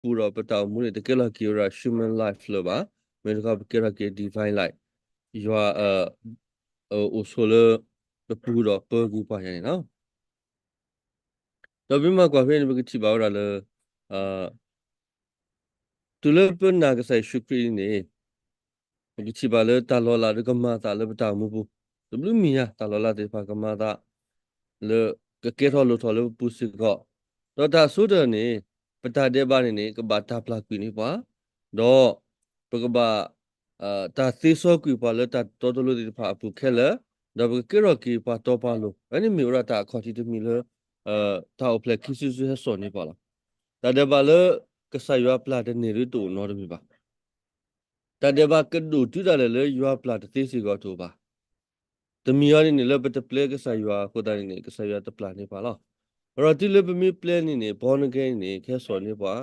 ပပူၤဒီးပတၢ်အိၣ်မူန့ၣ် တကဲထီၣ်က့ၤဝဲဒၣ် human life လၢၤဘၣ်. မ့ၢ်တခီ ပကဲထီၣ်က့ၤ divine life, ယွၤ အိၣ်ဆိးလၢ ပပူၤဒီးပၢၤက့ၤပှၤယၤန့ၣ်လီၤ. ဒီးပမ့ၢ်ကွၢ်ဖဲန့ၣ် ပကထံၣ်ဘၣ်ဝဲဒၣ်လၢ တုၤလၢပနာ်ကစၢ်ယ့ၣ်ၡူးခရံာ်န့ၣ် ပကထံၣ်ဘၣ်လၢတၢ်လီၤလးဒီးကမၤအသးလၢပတၢ်အိၣ်မူပူၤ, တဘျုးမံၤညါ တၢ်လီၤလးသ့ၣ်တဖၣ်ကမၤအသး လၢကကဲထီၣ်လိၣ်ထီၣ်လၢပပူၤစ့ၢ်ကီး, ဒီးတၢ်အဆိကတၢၢ်န့ၣ် ပတၢ်ဒဲးဘးန့ၣ်န့ၣ် ကဘၣ်တၢ်ပျၢ်ကွံာ်န့ၢ်ပှၤ, ဒီး ပကဘၣ် တၢ်သ့စီကွံာ်ပှၤလၢတၢ်တီတလိသ့ၣ်တဖၣ်အပူၤခဲလၢာ်, ဒီးပကကဲထီၣ်က့ၤပှၤတီပှၤလိၤ, အဝဲန့ၣ်မ့ၢ်ဝဲဒၣ်တၢ်အခီၣ်ထံးတမံၤလၢ တၢ်အိၣ်ဖျဲၣ်ခံစုတစုဟဲစိာ်န့ၢ်ပှၤလီၤ. တၢ်ဒဲးဘးလၢကစၢ်ယွၤပျၢ်တန့ၢ်ဒ်တအိၣ်နီတမံၤဘၣ်. တၢ်ဒဲးဘးကဒိၣ်တုၤဒၣ်လဲာ်လၢယွၤပျၢ်တသ့စ့ၢ်ကီးတအိၣ်ဘၣ်. တမံၤအံၤန့ၣ်န့ၣ် လၢပတပျဲကစၢ်ယွၤအဃိသတးန့ၣ်န့ၣ် ကစၢ်ယွၤတပျၢ်န့ၢ်ပှၤလီၤ. အဒီးတုၤလၢပမ့ၢ်ပျဲန့ၣ်န့ၣ် born again န့ၣ် ကဟဲစိာ်န့ၢ်ပှၤ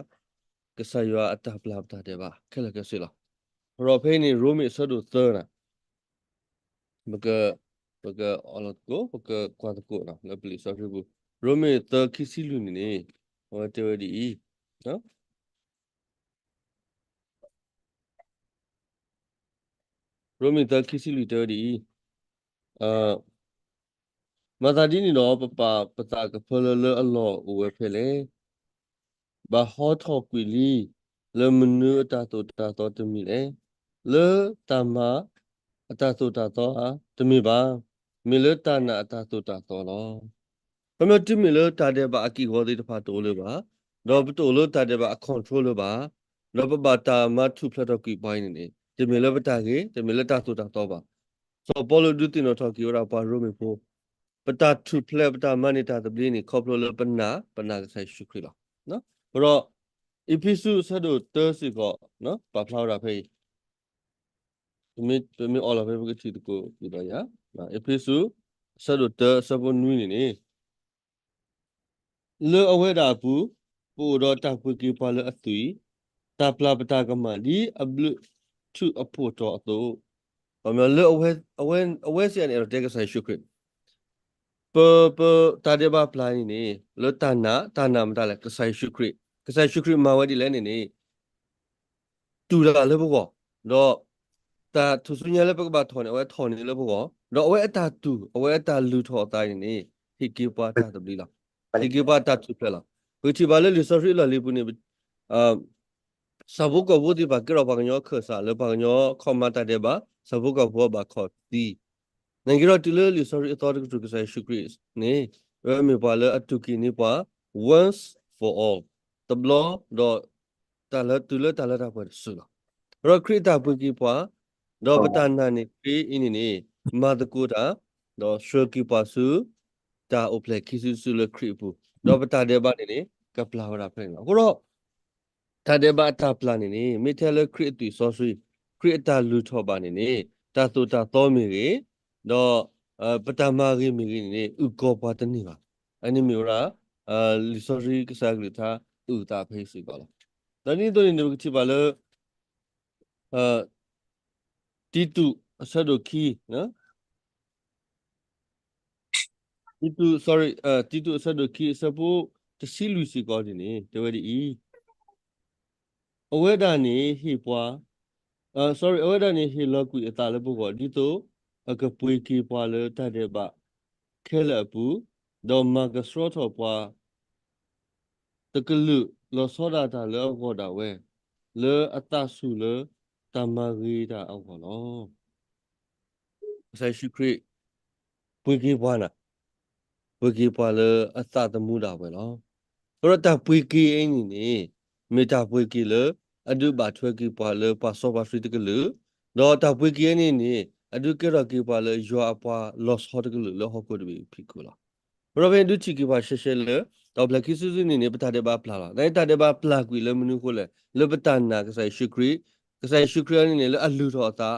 ကစၢ်ယွၤအတၢ်ပျၢ်ပတၢ်ဒဲးဘးခဲလၢာ်ခဲဆ့လီၤ. အဒီးဖဲအံၤန့ၣ် ရိမ့ၤအဆၢဒိၣ်သၢန့ၣ် ပက ပကအီလီၤသကိး ပကကွၢ်သကိးလၢပလံာ်စီဆှံပူၤ, ရိမ့ၤသၢခံဆံလွံၢ်န့ၣ်န့ၣ် အဝဲတဲဝဲဒ်အံၤ, ရိမ့ၤသၢခံဆံလွံၢ်တဲဝဲဒ်အံၤ, မၤသးဒ်န့ၣ်ဒီး ပပာ်ပသးကဖၢလၢလၢအလီၢ်အိၣ်ဝဲဖဲလဲၣ်. ဘၣ်ဟီထီၣ်ကွံာ်လံ လၢမနုၤအတၢ်သိၣ်တၢ်သီတမံၤလဲၣ်. လၢတၢ်မၤအတၢ်သိၣ်တၢ်သီဧါ, တမ့ၢ်ဘၣ်, မ့ၢ်လၢတၢ်နာ်အတၢ်သိၣ်တၢ်သီလီၤ. ခီပညီတုၤမ့ၢ်လၢတၢ်ဒဲးဘးအက့ၢ်အဂီၤသ့ၣ်တဖၣ်တအိၣ်လၢၤဘၣ်, ဒီးပတအိၣ်လၢတၢ်ဒဲးဘးအ control လၢၤဘၣ်, ဒီးပဘၣ်တၢ်မၤထူၣ်ဖျဲးထီၣ်ကွံာ်ပှၤအံၤန့ၣ်န့ၣ် တမ့ၢ်လၢပတၢ်ဂ့ၤ, တမ့ၢ်လၢတၢ်သိၣ်တၢ်သီဘၣ်. စီၤပီလူးဒုးသ့ၣ်နီၣ်ထီၣ်က့ၤဝဲဒၣ်ပှၤရိမ့ၤဖိ ပတၢ်ထူၣ်ဖျဲး ပတၢ်မၤန့ၢ်တၢ်သဘျ့န့ၣ် ခီဖျိလၢပနာ်, ပနာ်ကစၢ်ယ့ၣ်ၡူးခရံာ်လီၤ. အဃိဒီး အ့းဖ့းစူးအဆၢဒိၣ်တၢစ့ၢ်ကီး ပာ်ဖျါဝဲဒၣ်ဖဲအံၤ, ပမ့ၢ်အီလီၤဖဲ ပကထံၣ်သကိးကဒီးယၤ, အ့းဖ့းစူး အဆၢဒိၣ်တၢအဆၢဖိနွံန့ၣ်န့ၣ် လၢအဝဲဒၣ်အပူၤ ပအိၣ်ဒီးတၢ်ပှ့ၤက့ၤပှၤလၢအသွံၣ်, တၢ်ပျၢ်ပတၢ်ကမၣ်ဒ်အဘျုးထူးအဖှိၣ်တီၤအသိး, လၢအဝဲစ့ၢ်ကီးန့ၣ် အဲၣ်ဒိးတဲကစၢ်ယ့ၣ်ၡူးခရံာ်, ပ, ပတၢ်ဒဲးဘးပျၢ်န့ၣ်န့ၣ် လၢတၢ်နာ်, တၢ်နာ်မတၤလဲၣ်, ကစၢ်ယ့ၣ်ၡူးခရံာ်, ကစၢ်ယ့ၣ်ၡူးခရံာ်မၤဝဲဒ်လဲၣ်န့ၣ်န့ၣ် တူၢ်တၢ်လၢပဂီၢ်, ဒီး တၢ်ထူၣ်စုညါလၢပကဘၣ်ထီၣ်န့ၣ် အဝဲထီၣ်န့ၢ်လၢပဂီၢ်, ဒီးအဝဲအတၢ်တူၢ်, အဝဲအတၢ်လုၢ်ထီၣ်အသးန့ၣ်န့ၣ် ဟ့ၣ်က့ၤပှၤတၢ်သဘျ့လီၤ. ဟ့ၣ်က့ၤပှၤတၢ်ထူၣ်ဖျဲးလီၤ. ပကထံၣ်ဘၣ်လၢလံာ်စီဆှံအလီၢ်လံၤပူၤန့ၣ် ဆၣ်ဖိကီၢ်ဖိသ့ၣ်တဖၣ်ကဲထီၣ်ပှၤကညီအခၢၣ်စး လၢပှၤကညီခီၣ်မၤတၢ်ဒဲးဘး, ဆၣ်ဖိကီၢ်ဖိဘၣ်ခီၣ်သံ, နာ်က့ဒီးတုၤလၢလံာ်စီဆှံအသီတကတြူၢ် ကစၢ်ယ့ၣ်ၡူးခရံာ်န့ၣ် အဝဲမ့ၢ်ပှၤလၢအတူၢ်ကံၢ်န့ၢ်ပှၤ once for all, တဘျီဒီး တၢ်လၢတုၤလၢတၢ်လၢတၢ်ပှဲၤတစုလီၤ. ဒီးခရံာ်အတၢ်ပှ့ၤက့ၤပှၤ, ဒီးပတၢ်နာ်န့ၢ်ခရံာ်အံၤန့ၣ်န့ၣ် မၤသကိးတၢ်, ဒီးဆှၢက့ၤပှၤဆူ တၢ်အိၣ်ဖျဲၣ်ခံစုတစုလၢခရံာ်အပူၤ, ဒီးပတၢ်ဒဲးဘးန့ၣ်န့ၣ် ကပျၢ်ဝဲဒၣ်ဖဲန့ၣ်လီၤ. အဃိဒီး တၢ်ဒဲးဘးအတၢ်ပျၢ်န့ၣ်န့ၣ် မ့ၢ်ထဲလၢခရံာ်အသွံၣ်စီဆှံ, ခရံာ်အတၢ်လုၢ်ထီၣ်ဘၣ်န့ၣ်န့ၣ် တၢ်သိၣ်တၢ်သီမ့ၢ်ဂ့ၤ, ဒီး ပတၢ်မၤဂ့ၤမ့ၢ်ဂ့ၤန့ၣ်န့ၣ် အုၣ်ကီၤပှၤတန့ၢ်ဘၣ်. အန့ၣ်မ့ၢ်ဝဲဒၣ် လံာ်စီဆှံကစၢ်ကလုၢ်ကထါ အုၣ်အသးဖဲအံၤစ့ၢ်ကီးလီၤ. ဒီးဒ်သိးန့ၣ်န့ၣ် ပကထံၣ်ဘၣ်လၢ တံတူး အဆၢဒိၣ်ခံ, တံတူး, sorry, တံတူး အဆၢဒိၣ်ခံ အဆၢဖိတဆံလွံၢ်စ့ၢ်ကီးန့ၣ်န့ၣ် တဲဝဲဒ်အံၤ, အဝဲဒၣ်န့ၣ်ဟ့ၣ်ပှၤ, sorry, အဝဲဒၣ်န့ၣ်ဟ့ၣ်လီၤကွံာ်အသးလၢပဂီၢ် ဒ်သိးအကပှ့ၤက့ၤပှၤလၢတၢ်ဒဲးဘးခဲလၢာ်အပူၤ, ဒီးမၤကဆှီထီၣ်ပှၤ တကလုာ် လီၤဆီဒၣ်တၢ်လၢအဂီၢ်ဒၣ်ဝဲ, လၢအသးဆူၣ်လၢတၢ်မၤဂ့ၤတၢ်အဂီၢ်လီၤ. ကစၢ်ယ့ၣ်ၡူးခရံာ် ပှ့ၤက့ၤပှၤနၤ, ပှ့ၤက့ၤပှၤလၢအသးသမူဒၣ်ဝဲလီၤ. အဃိဒီးတၢ်ပှ့ၤက့ၤအံၤန့ၣ်န့ၣ် မ့ၢ်တၢ်ပှ့ၤက့ၤလၢ အဒုးဘၣ်ထွဲက့ၤပှၤလၢပှၤစီပှၤဆှံတကလုာ်, ဒီးတၢ်ပှ့ၤက့ၤအံၤန့ၣ်န့ၣ် အဒုးကဲထီၣ်က့ၤပှၤလၢယွၤအပှၤလီၤဆီတကလုာ်လၢဟီၣ်ခိၣ်တဘ့ၣ်အဖံးခိၣ်လီၤ. အဃိဒီးဖဲန့ၣ်ဒုးထံၣ်က့ၤပှၤရှဲရှဲလၢ တၢ်အိၣ်ဖျဲၣ်ခံစုတစုန့ၣ်န့ၣ် ပတၢ်ဒဲးဘးပျၢ်လီၤ. တၢ်တၢ်ဒဲးဘးပျၢ်ကွံာ်လၢမနုၤအဃိလဲၣ်, လၢပတၢ်နာ်ကစၢ်ယ့ၣ်ၡူးခရံာ်, ကစၢ်ယ့ၣ်ၡူးခရံာ်အံၤန့ၣ်န့ၣ် လၢအလုၢ်ထီၣ်အသး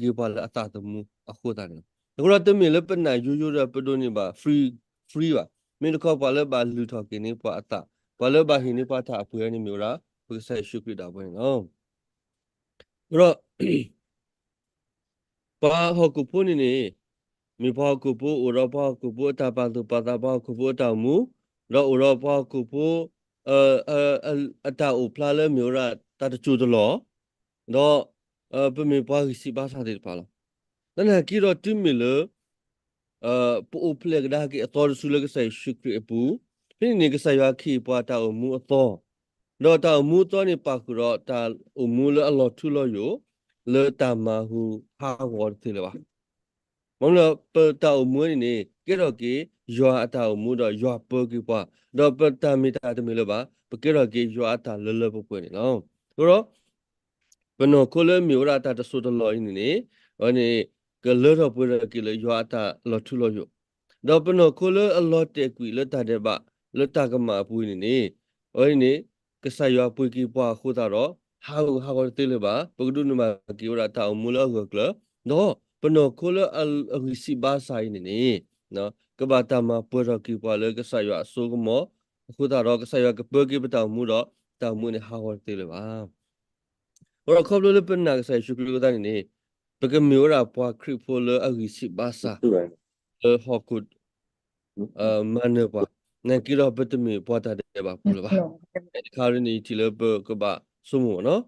ဒီးပှ့ၤက့ၤပှၤလၢအသးသမူအဃိသတးန့ၣ်လီၤ. အဃိဒီးတမ့ၢ်လၢပနာ်ယိယိဒီးပဒိးန့ၢ်ဘၣ် free, free ဘၣ်. မ့ၢ်တခီပှၤလၢဘၣ်လုၢ်ထီၣ်က့ၤန့ၢ်ပှၤအသး, ပှၤလၢဘၣ်ဟ့ၣ်န့ၢ်ပှၤတၢ်အပှ့ၤအံၤန့ၣ်မ့ၢ်ဝဲဒၣ် ပကစၢ်ယ့ၣ်ၡူးခရံာ်ဒၣ်ဝဲန့ၣ်လီၤ. အဃိဒီး ပှၤဟီၣ်ခိၣ်ဖိန့ၣ်န့ၣ် မ့ၢ်ပှၤဟီၣ်ခိၣ်ဖိ အိၣ်ဒီးပှၤဟီၣ်ခိၣ်ဖိအတၢ်ပာ်သူၣ်ပာ်သး ပှၤဟီၣ်ခိၣ်ဖိအတၢ်အိၣ်မူ, ဒီးအိၣ်ဒီးပှၤဟီၣ်ခိၣ်ဖိ အတၢ်အိၣ်ဖျါလၢမ့ၢ်ဝဲဒၣ်တၢ်တစိၢ်တလီၢ်, ဒီးပမ့ၢ်ပှၤဂံၢ်စၢ်ဘါစၢ်သ့ၣ်တဖၣ်လီၤ. သနာ်က့ဒီးတုၤမ့ၢ်လၢ ပအိၣ်ဖျဲၣ်ကဒါက့ၤအသီတစုလၢကစၢ်ယ့ၣ်ၡူးခရံာ်အပူၤ, ဖဲန့ၣ်န့ၣ် ကစၢ်ယွၤခ့ၣ်ပှၤတၢ်အိၣ်မူအသီ, ဒီးတၢ်အိၣ်မူအသီန့ၣ် ပာ်ဃုာ်ဒီးတၢ်အိၣ်မူလၢအလီၤထူလီၤယိာ် လၢတၢ်မၤဟူးဟးဂီၤတသ့လၢၤဘၣ်. မ့ၢ်လၢပတၢ်အိၣ်မူန့ၣ်န့ၣ် ကဲထီၣ်က့ၤ ယွၤအတၢ်အိၣ်မူဒီးယွၤပၢက့ၤပှၤ, ဒီးပတၢ်မ့ၢ်တၢ်တမ့ၢ်လၢၤဘၣ်, ပကဲထီၣ်က့ၤယွၤအတၢ်လၢလၢပှဲၤပှဲၤန့ၣ်လီၤ. အဃိဒီး ပနီၢ်ခိလၢမ့ၢ်ဝဲဒၣ်တၢ်တစိၢ်တလီၢ်အံၤန့ၣ်န့ၣ်, အဝဲန့ၣ် ကလၢထီၣ်ပှဲၤထီၣ်က့ၤလၢယွၤအတၢ်လီၤထူလီၤယိာ်, ဒီးပနီၢ်ခိလၢအလီၤတဲာ်ကွံာ်လၢတၢ်ဒဲးဘး လၢတၢ်ကမၣ်အပူၤအံၤန့ၣ်န့ၣ်, အဝဲန့ၣ်န့ၣ် ကစၢ်ယွၤပၢက့ၤပှၤအဃိသတးဒီး ဟးဂူာ်ဟးဂီၤတသ့လၢၤဘၣ်, ပကဒိးန့ၢ်ဘၣ်က့ၤဝဲဒၣ်တၢ်အိၣ်မူလၢအဂၢၢ်အကျၢၤ, ဒီးပနီၢ်ခိလၢအဂံၢ်စၢ်ဘါစၢ်အံၤန့ၣ်န့ၣ် ကဘၣ်တၢ်မၤပှဲၤထီၣ်က့ၤပှၤလၢကစၢ်ယွၤအစိကမီၤ, အဃိသတးဒီး ကစၢ်ယွၤကပၢက့ၤပတၢ်အိၣ်မူဒီး တၢ်အိၣ်မူန့ၣ်ဟးဂီၤတသ့လၢၤဘၣ်. အဃိဒီးခီဖျိလၢပနာ်ကစၢ်ယ့ၣ်ၡူးခရံာ်အဃိသတးန့ၣ်န့ၣ်, ပကမ့ၢ်ဝဲဒၣ်ပှၤခရံာ်ဖိလၢအဂံၢ်စၢ်ဘါစၢ် လၢဟီၣ်ခိၣ် မၤနၢၤပှၤ, နာ်က့ဒီးပတမ့ၢ်ပှၤတၢ်ဒဲးဘးဖိလၢၤဘၣ်. တခါဒ်န့ၣ် ယထံၣ်လၢပကဘၣ်ဆိကမိၣ်ဘၣ်နီၤ.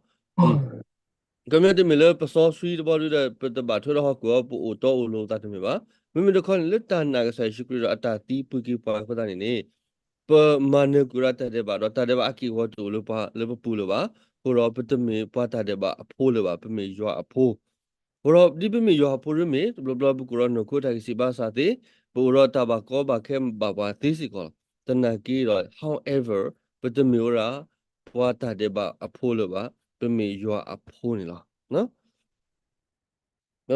ခီပညီတမ့ၢ်လၢပစီဆှံတဘျီဒုဒီး ပတဘၣ်ထွဲဒီးဟီၣ်ခိၣ်အီၤ ပအိၣ်တီအိၣ်လိၤသးတမ့ၢ်ဘၣ်. မ့မ့ၢ်တခီန့ၣ် လၢတၢ်နာ်ကစၢ်ယ့ၣ်ၡူးခရံာ်ဒီးအတၢ်သံပှ့ၤက့ၤပှၤအဃိသတးန့ၣ်န့ၣ်, ပမၤနၢၤကွံာ်ဒီးတၢ်ဒဲးဘးဒီး တၢ်ဒဲးဘးအက့ၢ်အဂီၤတအိၣ်လၢပပူၤလၢၤဘၣ်. အဃိဒီးပတမ့ၢ်ပှၤတၢ်ဒဲးဘးအဖိလၢၤဘၣ်, ပမ့ၢ်ယွၤအဖိ အဃိဒီးဒ်ပမ့ၢ်ယွၤအဖိရ့မ့ၢ် တဘျီဘျီပကအိၣ်ဒီးနီၢ်ခိတၢ်ဂံၢ်စၢ်ဘါစၢ်သ့, ပအိၣ်ဒီးတၢ်ဘၣ်ကီဘၣ်ခဲဘၣ်ပှၤသ့စ့ၢ်ကီးလီၤ. သနာ်က့ဒီး however ပတမ့ၢ်ဝဲဒၣ် ပှၤတၢ်ဒဲးဘးအဖိလၢၤဘၣ်, ပမ့ၢ်ယွၤအဖိန့ၣ်လီၤ.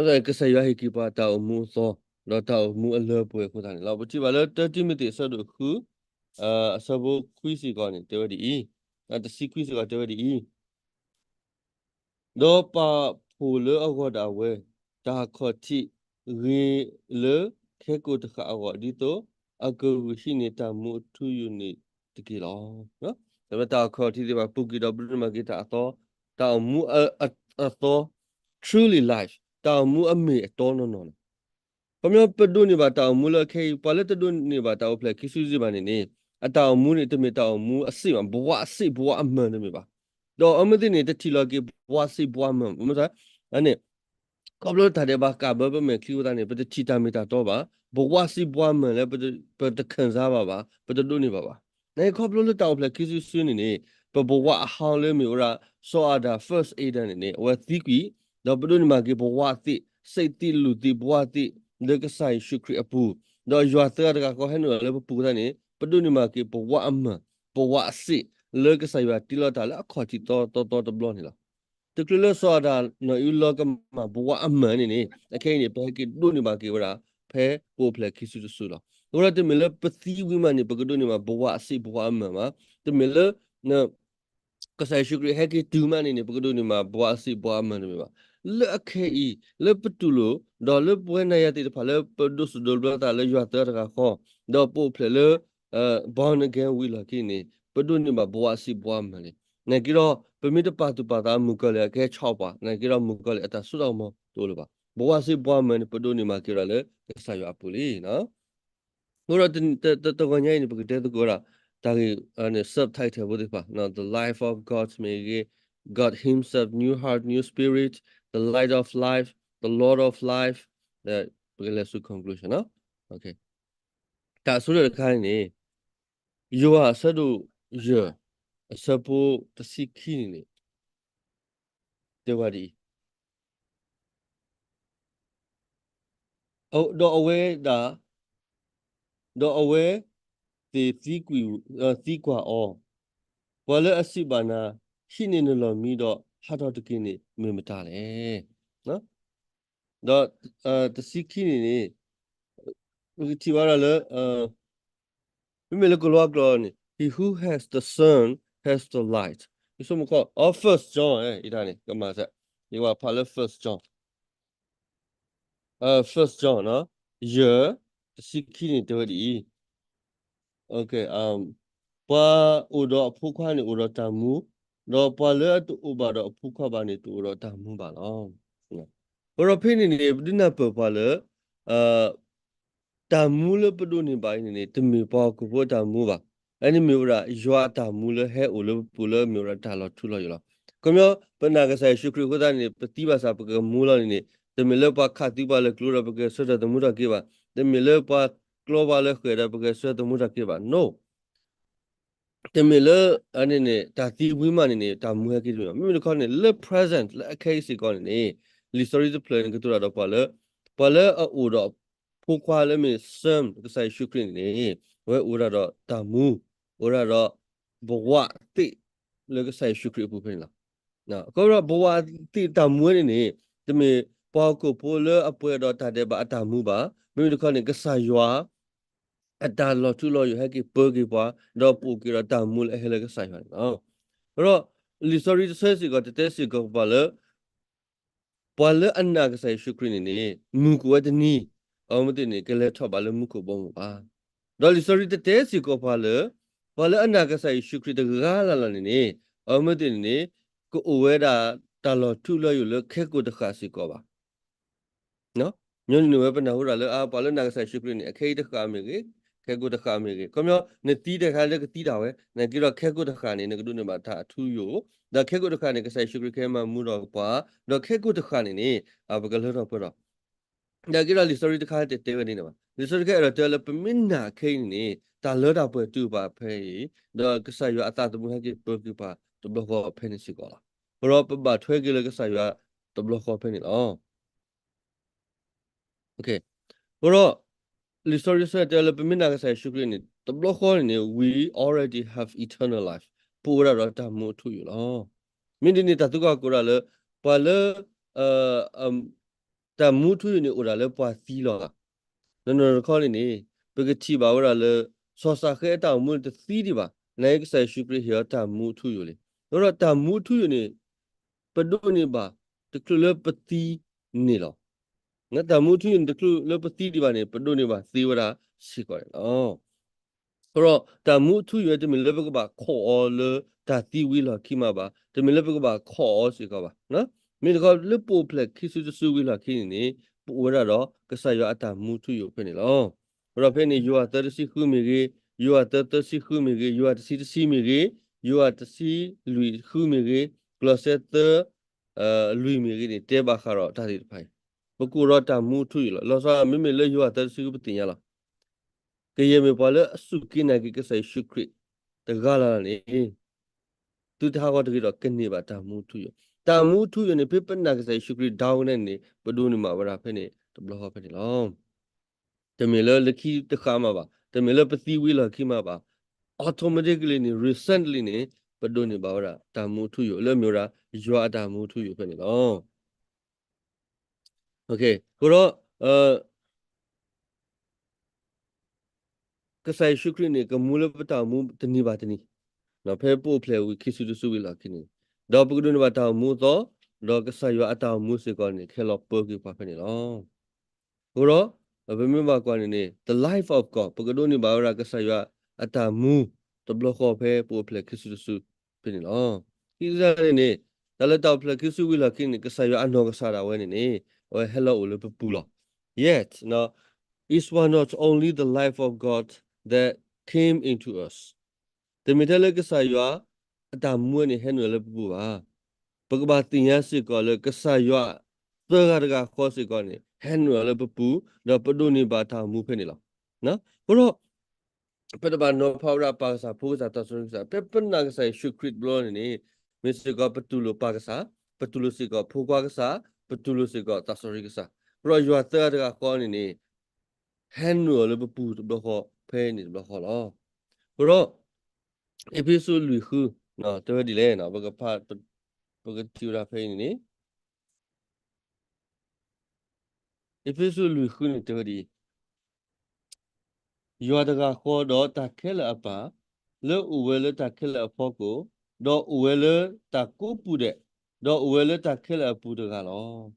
ကစၢ်ယွၤဟ့ၣ်က့ၤပှၤတၢ်အိၣ်မူအသီ, ဒီးတၢ်အိၣ်မူအလၢပှဲၤအဃိသတးန့ၣ်လီၤ. ပထံၣ်ဘၣ်လၢ တၢတံၤမသ့း အဆၢဒိၣ်ဃု အဆၢဖိခွံစ့ၢ်ကီးန့ၣ် တဲဝဲဒ်အံၤ, တဆံခွံစ့ၢ်ကီးတဲဝဲဒ်အံၤ, ဒီးပာ်ဖှိၣ်လၢအဂီၢ်ဒၣ်ဝဲ တၢ်အခီၣ်ထံးဂ့ၤလၢခဲကိာ်တဃာ်အဂီၢ် ဒ်သိးအကဂုာ်ဟံးန့ၢ်တၢ်မူအထူအယိာ်န့ၣ်တက့ၢ်လီၤ. တၢ်အခီၣ်ထံးသ့ၣ်တဖၣ် ပူၤကွံာ်ဒီးပဒိးန့ၢ်ဘၣ်က့ၤတၢ်အသီ, တၢ်အိၣ်မူအသီ, truly life, တၢ်အိၣ်မူအမ့ၢ်အတီနီၢ်နီၢ်န့ၣ် ခီပညီပဒိးန့ၢ်ဘၣ်တၢ်အိၣ်မူလၢအခဲအံၤ ပှၤလၢတဒိးန့ၢ်ဘၣ်တၢ်အိၣ်ဖျဲၣ်ခံစုတစုဘၣ်န့ၣ်န့ၣ်, အတၢ်အိၣ်မူန့ၣ် တမ့ၢ်တၢ်အိၣ်မူအစ့ၣ်ဘၣ်, ဘဝအစ့ၣ်ဘဝအမၢၢ်တမ့ၢ်ဘၣ်. ဒီးအမ့ၢ်သ့ၣ်န့ၣ် တထံၣ်လီၤက့ၤဘဝအစ့ၣ်ဘဝအမၢၢ်, မ့ၢ်န့ၣ် ခီဖျိတၢ်ဒဲးဘးကးဘၢပမဲာ်ချံအဃိသတးန့ၣ် ပတထံၣ်တၢ်မ့ၢ်တၢ်တီဘၣ်, ဘဝစ့ၣ်ဘဝမၢၢ်လၢ ပတခံစားဘၣ်ဘၣ်, ပတဒိးန့ၢ်ဘၣ်ဘၣ်. နာ်က့ခီဖျိလၢတၢ်အိၣ်ဖျဲၣ်ခံစုတစုန့ၣ်န့ၣ် ပဘဝအဟီလၢမ့ၢ်ဝဲဒၣ် စီၤအၤဒၣ် first Adam န့ၣ်န့ၣ် အဝဲသံကွံာ်, ဒီးပဒိးန့ၢ်ဘၣ်က့ၤဘဝသ့ၣ်, စ့ၣ်သ့ၣ်လူၢ်သ့ၣ်ဘဝသ့ၣ် လၢကစၢ်ယ့ၣ်ၡူးခရံာ်အပူၤ, ဒီးယွၤသၢဂၤတဂၤဃီဟဲနုာ်လီၤလၢပပူၤအဃိသတးန့ၣ် ပဒိးန့ၢ်ဘၣ်က့ၤဘဝအမၢၢ်, ဘဝအစ့ၣ် လၢကစၢ်ယွၤတ့လီၤတၢ်လၢအခီၣ်ထံးသီသီသီတဘျီန့ၣ်လီၤ. တချုးလၢစီၤအၤဒၣ်နီၢ်အံၣ်လီၤကမၣ်ဘဝအမၢၢ်န့ၣ်န့ၣ် အခဲအံၤန့ၣ် ပဟဲက့ၤဒိးန့ၢ်ဘၣ်က့ၤဝဲဒၣ် ဖဲပအိၣ်ဖျဲၣ်ခံစုတစုလီၤ. အဃိဒီးတမ့ၢ်လၢပသံဝံၤမးန့ၣ် ပကဒိးန့ၢ်ဘၣ်ဘဝအစ့ၣ်ဘဝအမၢၢ်ဘၣ်, တမ့ၢ်လၢ ကစၢ်ယ့ၣ်ၡူးခရံာ်ဟဲက့ၤတုၤမးန့ၣ်န့ၣ် ပကဒိးန့ၢ်ဘၣ်ဘဝအစ့ၣ်ဘဝအမၢၢ်တမ့ၢ်ဘၣ်. လၢအခဲအံၤ လၢပတူၢ်လိာ် ဒီးလၢပဝဲနၤယၤသ့ၣ်တဖၣ်လၢပဒိးစဒိးဘျၢသးလၢယွၤသၢဂၤတဂၤဃီ, ဒီးပအိၣ်ဖျဲၣ်လၢ born again ဝံၤလီၢ်ခံန့ၣ် ပဒိးန့ၢ်ဘၣ်ဘဝစ့ၣ်ဘဝမၢၢ်လံ. နာ်က့ဒီး ပမ့ၢ်တပာ်သူၣ်ပာ်သးမုၣ်ကီၤလံၢ်အကဟဲဆီၣ်ပှၤ, နာ်က့ဒီးမုၣ်ကီၤလံၢ်အတၢ်စိတၢ်ကမီၤတအိၣ်လၢၤဘၣ်. ဘဝစ့ၣ်ဘဝမၢၢ်န့ၣ် ပဒိးန့ၢ်ဘၣ်က့ၤဝဲဒၣ်လၢကစၢ်ယွၤအပူၤလံ. အဃိဒီးတဂီၤညါအံၤန့ၣ် ပကတဲသကိးဝဲဒၣ် တၢ်ဂ့ၢ် subtitle ဖိသ့ၣ်တဖၣ်, the life of God မ့ၢ်ဂ့ၤ, God himself, new heart, new spirit, the light of life, the Lord of life, ဒီးပကလဲၤဆူ conclusion နီၤ. တၢ်အဆိကတၢၢ်တခါန့ၣ်န့ၣ် ယိၤဟၣ်အဆၢဒိၣ်ယဲၢ် အဆၢဖိတဆံခံန့ၣ်န့ၣ် တဲဝဲဒ်အံၤ, ဒီးအဝဲဒၣ်, ဒီးအဝဲသ့ၣ်သံကွၢ်အီၤ, ပှၤလၢအစံးဘၣ်နၤ, ဟံးန့ၢ်နလီၢ်မံဒီးဟးထီၣ်တက့ၢ်န့ၣ် မ့ၢ်မတၤလဲၣ်. ဒီးတဆံခံန့ၣ်န့ၣ် ပကထံၣ်ဘၣ်ဒၣ်လၢ မ့မ့ၢ်လၢကလံးကျိာ်န့ၣ် He who has the Son has the light. ယဆိကမိၣ်ခီ အ First John အံၤတၢ်န့ၣ် ကမၤစၢၤ, ယကဘၣ်ဖးလၢ First John, First John နီၤ, ယဲၢ် တဆံခံန့ၣ် တဲဝဲဒ်အံၤ, ပှၤအိၣ်ဒီးအဖိခွါန့ၣ် အိၣ်ဒီးတၢ်မူ, ဒီးပှၤလၢအတအိၣ်ဘၣ်ဒီးအဖိခွါဘၣ်န့ၣ် တအိၣ်ဒီးတၢ်မူဘၣ်လီၤ. အဃိဒီးဖဲန့ၣ်န့ၣ် ပဒုးနၢ်ပၢၢ်ပှၤလၢ တၢ်မူလၢပဒိးန့ၢ်ဘၣ်အံၤန့ၣ်န့ၣ် တမ့ၢ်ပှၤဟီၣ်ခိၣ်ဖိအတၢ်မူဘၣ်. အန့ၣ်မ့ၢ်ဝဲဒၣ် ယွၤအတၢ်မူလၢဟဲအိၣ်လၢပပူၤလၢမ့ၢ်ဝဲဒၣ်တၢ်လီၤထူလီၤယိာ်လီၤ. ခီပညီ ပနာ်ကစၢ်ယ့ၣ်ၡူးခရံာ်အဃိသတးန့ၣ် ပသံဘၣ်ဆၣ်ပကမူလီၤန့ၣ်န့ၣ် တမ့ၢ်လၢပှၤခးသံပှၤလၢကျိဒီးပကဆှၢထီၣ်သမူထီၣ်က့ၤဘၣ်, တမ့ၢ်လၢပှၤကျီပှၤလၢဃဲၣ်ဒီးပကဆှၢထီၣ်သမူထီၣ်က့ၤဘၣ်, no. တမ့ၢ်လၢ အန့ၣ်န့ၣ် တၢ်သံဝံၤမးန့ၣ်န့ၣ် တၢ်မူဟဲက့ၤတမ့ၢ်ဘၣ်. မ့မ့ၢ်တခီန့ၣ် လၢ present လၢအခဲအံၤစ့ၢ်ကီးန့ၣ်န့ၣ် လံာ်စီဆှံတဖျၢၣ်န့ၣ် ကတိၤတၢ်ဒီးပှၤလၢ ပှၤလၢအအိၣ်ဒီးဖိခွါလၢမ့ၢ် son ကစၢ်ယ့ၣ်ၡူးခရံာ်န့ၣ်န့ၣ် အဝဲအိၣ်ဒၣ်ဒီးတၢ်မူ, အိၣ်ဒၣ်ဒီး ဘဝသစ် လၢကစၢ်ယ့ၣ်ၡူးခရံာ်အပူၤဖဲန့ၣ်လီၤ. အဃိဒီး ဘဝသစ်တၢ်မူဝဲန့ၣ်န့ၣ် တမ့ၢ်ပှၤဟီၣ်ခိၣ်ဖိလၢအပှဲၤဒီးတၢ်ဒဲးဘးအတၢ်မူဘၣ်. မ့မ့ၢ်တခီန့ၣ် ကစၢ်ယွၤ အတၢ်လီၤထူလီၤယိာ်ဟဲက့ၤပၢက့ၤပှၤ, ဒီးပအိၣ်က့ၤဒီးတၢ်မူလၢအဟဲလၢကစၢ်ယွၤန့ၣ်လီၤ. အဃိဒီး လံာ်စီဆှံတဆၢစ့ၢ်ကီး တတဲစ့ၢ်ကီးပှၤလၢ ပှၤလၢအနာ်ကစၢ်ယ့ၣ်ၡူးခရံာ်န့ၣ်န့ၣ် မုၢ်ကအိၣ်ဝဲတနံၤ အဝဲသ့ၣ်န့ၣ် ကလဲၤထီၣ်ဘးလၢမူခိၣ်ဘီမုၢ်ဘၣ်. ဒီးလံာ်စီဆှံတတဲစ့ၢ်ကီးပှၤလၢ ပှၤလၢအနာ်ကစၢ်ယ့ၣ်ၡူးခရံာ်တဂၤလၢ်လၢ်န့ၣ်န့ၣ် အဝဲသ့ၣ်န့ၣ်န့ၣ် ကအိၣ်ဝဲဒၣ်တၢ်လီၤထူလီၤယိာ်လၢခဲကိာ်တဃာ်စ့ၢ်ကီးဘၣ်. ညီနုၢ်န့ၣ်ဝဲပနၢ်ဟူဒၣ်လၢ အါ ပှၤလၢနာ်ကစၢ်ယ့ၣ်ၡူးခရံာ်န့ၣ် အခဲအံၤတဃာ်မ့ၢ်ဂ့ၤ, ခဲကိာ်တဃာ်မ့ၢ်ဂ့ၤ, ခီပညီ နသံတခါလၢကသံတၢ်ဝဲ နာ်က့ဒီးခဲကိာ်တဃာ်န့ၣ် နကဒိးန့ၢ်ဘၣ်တၢ်ထူယိာ်, ဒီးခဲကိာ်တဃာ်န့ၣ် ကစၢ်ယ့ၣ်ၡူးခရံာ်ကဟဲမၤမူဒီးပှၤ, ဒီးခဲကိာ်တဃာ်န့ၣ်န့ၣ် အ ပကလၢထီၣ်ပှဲၤထီၣ် နာ်က့ဒီးလံာ်စီဆှံတခါတတဲဝဲဒ်န့ၣ်ဘၣ်. လံာ်စီဆှံတခါအဲၣ်ဒိးတဲလၢပမ့ၢ်နာ်ခဲအံၤန့ၣ်န့ၣ် တၢ်လၢတၢ်ပှဲၤတုၤပာ်ဖဲအံၤ, ဒီးကစၢ်ယွၤအသးသမူဟဲက့ၤပၢက့ၤပှၤတဘျီဃီဖဲန့ၣ်စ့ၢ်ကီးလီၤ. အဃိဒီးပဘၣ်ထွဲက့ၤလၢကစၢ်ယွၤတဘျီဃီဖဲန့ၣ်လီၤ. အဃိဒီး လံာ်စီဆှံတဲလၢပမ့ၢ်နာ်ကစၢ်ယ့ၣ်ၡူးခရံာ်န့ၣ် တဘျီဃီန့ၣ်န့ၣ် we already have eternal life, ပအိၣ်ဝဲဒၣ်ဒီးတၢ်မူအထူအယိာ်လီၤ. မ့ၢ်ဒ်န့ၣ် တၢ်သံကွၢ်ကီးဒၣ်လၢ ပှၤလၢ တၢ်မူထူယိာ်န့ၣ်အိၣ်ဒၣ်လၢပှၤသံလီၤဧါ. နီၢ်နီၢ်တခီန့ၣ်န့ၣ် ပကထံၣ်ဘၣ်ဝဲဒၣ်လၢ စီၤၡၤဃဲအတၢ်အိၣ်မူန့ၣ်တသံဒံးဘၣ်, နာ်က့ကစၢ်ယ့ၣ်ၡူးခရံာ်ဟ့ၣ်အီၤတၢ်မူထူယိာ်လံ. အဃိဒီးတၢ်မူထူယိာ်န့ၣ် ပဒိးန့ၢ်ဘၣ်တချုးလၢပသံန့ၣ်လီၤ. တၢ်မူထူယိာ်န့ၣ်တချုးလၢပသံဒံးဘၣ်န့ၣ် ပဒိးန့ၢ်ဘၣ်သ့ဝဲဒၣ်စ့ၢ်ကီးန့ၣ်လီၤ. အဃိဒီးတၢ်မူထူယိာ်တမ့ၢ်လၢပကဘၣ်ခိးအီၤလၢတၢ်သံဝံၤလီၢ်ခံမးဘၣ်, တမ့ၢ်လၢပကဘၣ်ခိးအီၤစ့ၢ်ကီးဘၣ်. မ့ၢ်တခီလၢပအိၣ်ဖျဲၣ်ခံစုတစုဝံၤလီၢ်ခံန့ၣ်န့ၣ် ပအိၣ်ဝဲဒၣ်ဒီးကစၢ်ယွၤအတၢ်မူထူယိာ်ဖဲန့ၣ်လီၤ. အဃိဒီးဖဲန့ၣ် ယိၤဟၣ်သၢတဆံဃုမ့ၢ်ဂ့ၤ, ယိၤဟၣ်သၢသၢဆံဃုမ့ၢ်ဂ့ၤ, ယိၤဟၣ်တဆံတဆံမ့ၢ်ဂ့ၤ, ယိၤဟၣ်တဆံလွံၢ်ဃုမ့ၢ်ဂ့ၤ, ကလီးစဲသၢ လွံၢ်မ့ၢ်ဂ့ၤန့ၣ် တဲဘၣ်ဃးဒီးတၢ်သ့ၣ်တဖၣ်အံၤ, ပကအိၣ်ဒီးတၢ်မူထူယိာ်လီၤ. လီၤဆီဒၣ် မ့မ့ၢ်လၢယိၤဟၣ်သၢတဆံဃုပသ့ၣ်ညါလီၤ. ကယဲၢ်မ့ၢ်ပှၤလၢအစူၢ်က့ၤနာ်က့ၤကစၢ်ယ့ၣ်ၡူးခရံာ်တဂၤလၢ်လၢ်န့ၣ် သုတဟးဂီၤတဂ့ၤဒီး ကန့ၢ်ဘၣ်တၢ်မူထူယိာ်. တၢ်မူထူယိာ်န့ၣ် ဖဲပနာ်ကစၢ်ယ့ၣ်ၡူးခရံာ်ဒီးကန့ၣ်န့ၣ် ပဒိးန့ၢ်ဘၣ်ဝဲဒၣ်ဖဲန့ၣ်တဘျီဃီဖဲန့ၣ်လီၤ. တမ့ၢ်လၢလၢခံတဃာ်မးဘၣ်, တမ့ၢ်လၢပသံဝံၤလီၢ်ခံမးဘၣ်, automatically န့ၣ် recently န့ၣ် ပဒိးန့ၢ်ဘၣ်ဝဲဒၣ်တၢ်မူထူယိာ် လၢအမ့ၢ်ဝဲဒၣ် ယွၤအတၢ်မူထူယိာ်ဖဲန့ၣ်လီၤ. အဃိဒီး ကစၢ်ယ့ၣ်ၡူးခရံာ်န့ၣ် ကမူလၢပတၢ်အိၣ်မူတနံၤဘၣ်တနံၤ, ဖဲပအိၣ်ဖျဲၣ်ဝံၤခံစုတစုဝံၤလီၢ်ခံန့ၣ်, ဒီးပကဒိးန့ၢ်ဘၣ်တၢ်အိၣ်မူအသီ, ဒီးကစၢ်ယွၤအတၢ်အိၣ်မူစ့ၢ်ကီးန့ၣ် ကဟဲလီၤပၢက့ၤပှၤဖဲန့ၣ်လီၤ. အဃိဒီး ပမ့ၢ်ဘၣ်ကွၢ်န့ၣ်န့ၣ် the life of God ပကဒိးန့ၢ်ဘၣ်ဝဲဒၣ်ကစၢ်ယွၤအတၢ်မူတဘျီဃီဖဲပအိၣ်ဖျဲၣ်ခံစုတစုဖဲန့ၣ်လီၤ. ခံကတၢၢ်န့ၣ်န့ၣ် တၢ်လၢတၢ်အိၣ်ဖျဲၣ်ခံစုဝံၤလီၢ်ခံန့ၣ် ကစၢ်ယွၤအနီၢ်ကစၢ်ဒၣ်ဝဲန့ၣ်န့ၣ် အဝဲဟဲလီၤအိၣ်လၢပပူၤလီၤ. Yet, it's not only the life of God that came into us. တမ့ၢ်ထဲလၢကစၢ်ယွၤအတၢ်မူန့ၣ် ဟဲနုာ်လၢပပူၤဘၣ်. ပကဘၣ်သ့ၣ်ညါစ့ၢ်ကီးလၢကစၢ်ယွၤသၢဂၤတဂၤဃီစ့ၢ်ကီးန့ၣ် ဟဲနုာ်လၢပပူၤ, ဒီးပဒိးန့ၢ်ဘၣ်တၢ်အိၣ်မူဖဲန့ၣ်လီၤ. အဃိဒီး ပတဘၣ်နီၤဖးဝဲဒၣ်ပၢ်ကစၢ်, ဖိကစၢ်, သးစီဆှံကစၢ်, ဖဲပနာ်ကစၢ်ယ့ၣ်ၡူးခရံာ်တဘျီန့ၣ်န့ၣ် မ့ၢ်စ့ၢ်ကီးပတူၢ်လိာ်ပၢ်ကစၢ်, ပတူၢ်လိာ်စ့ၢ်ကီးဖိခွါကစၢ်, ပတူၢ်လိာ်စ့ၢ်ကီးသးစီဆှံကစၢ်. အဃိဒီးယွၤသၢဂၤတဂၤဃီန့ၣ်န့ၣ် ဟဲနုာ်အီၤလၢပပူၤတဘျီဃီ ဖဲန့ၣ်တဘျီဃီလီၤ. အဃိဒီး အ့းဖ့းစူးလွံၢ်ဃု တဲဝဲဒ်လဲၣ်, ပကဖး, ပကထံၣ်ဝဲဒၣ်ဖဲအံၤန့ၣ်န့ၣ် အ့းဖ့းစူးလွံၢ်ဃုန့ၣ်တဲဝဲဒ်အံၤ, ယွၤတဂၤဃီဒီးတၢ်ခဲလၢာ်အပၢ်, လၢအိၣ်ဝဲလၢတၢ်ခဲလၢာ်အဖီခိၣ်, ဒီးအိၣ်ဝဲလၢတၢ်ကိးပူၤဒဲး, ဒီးအိၣ်ဝဲလၢတၢ်ခဲလၢာ်အပူၤတဂၤလီၤ.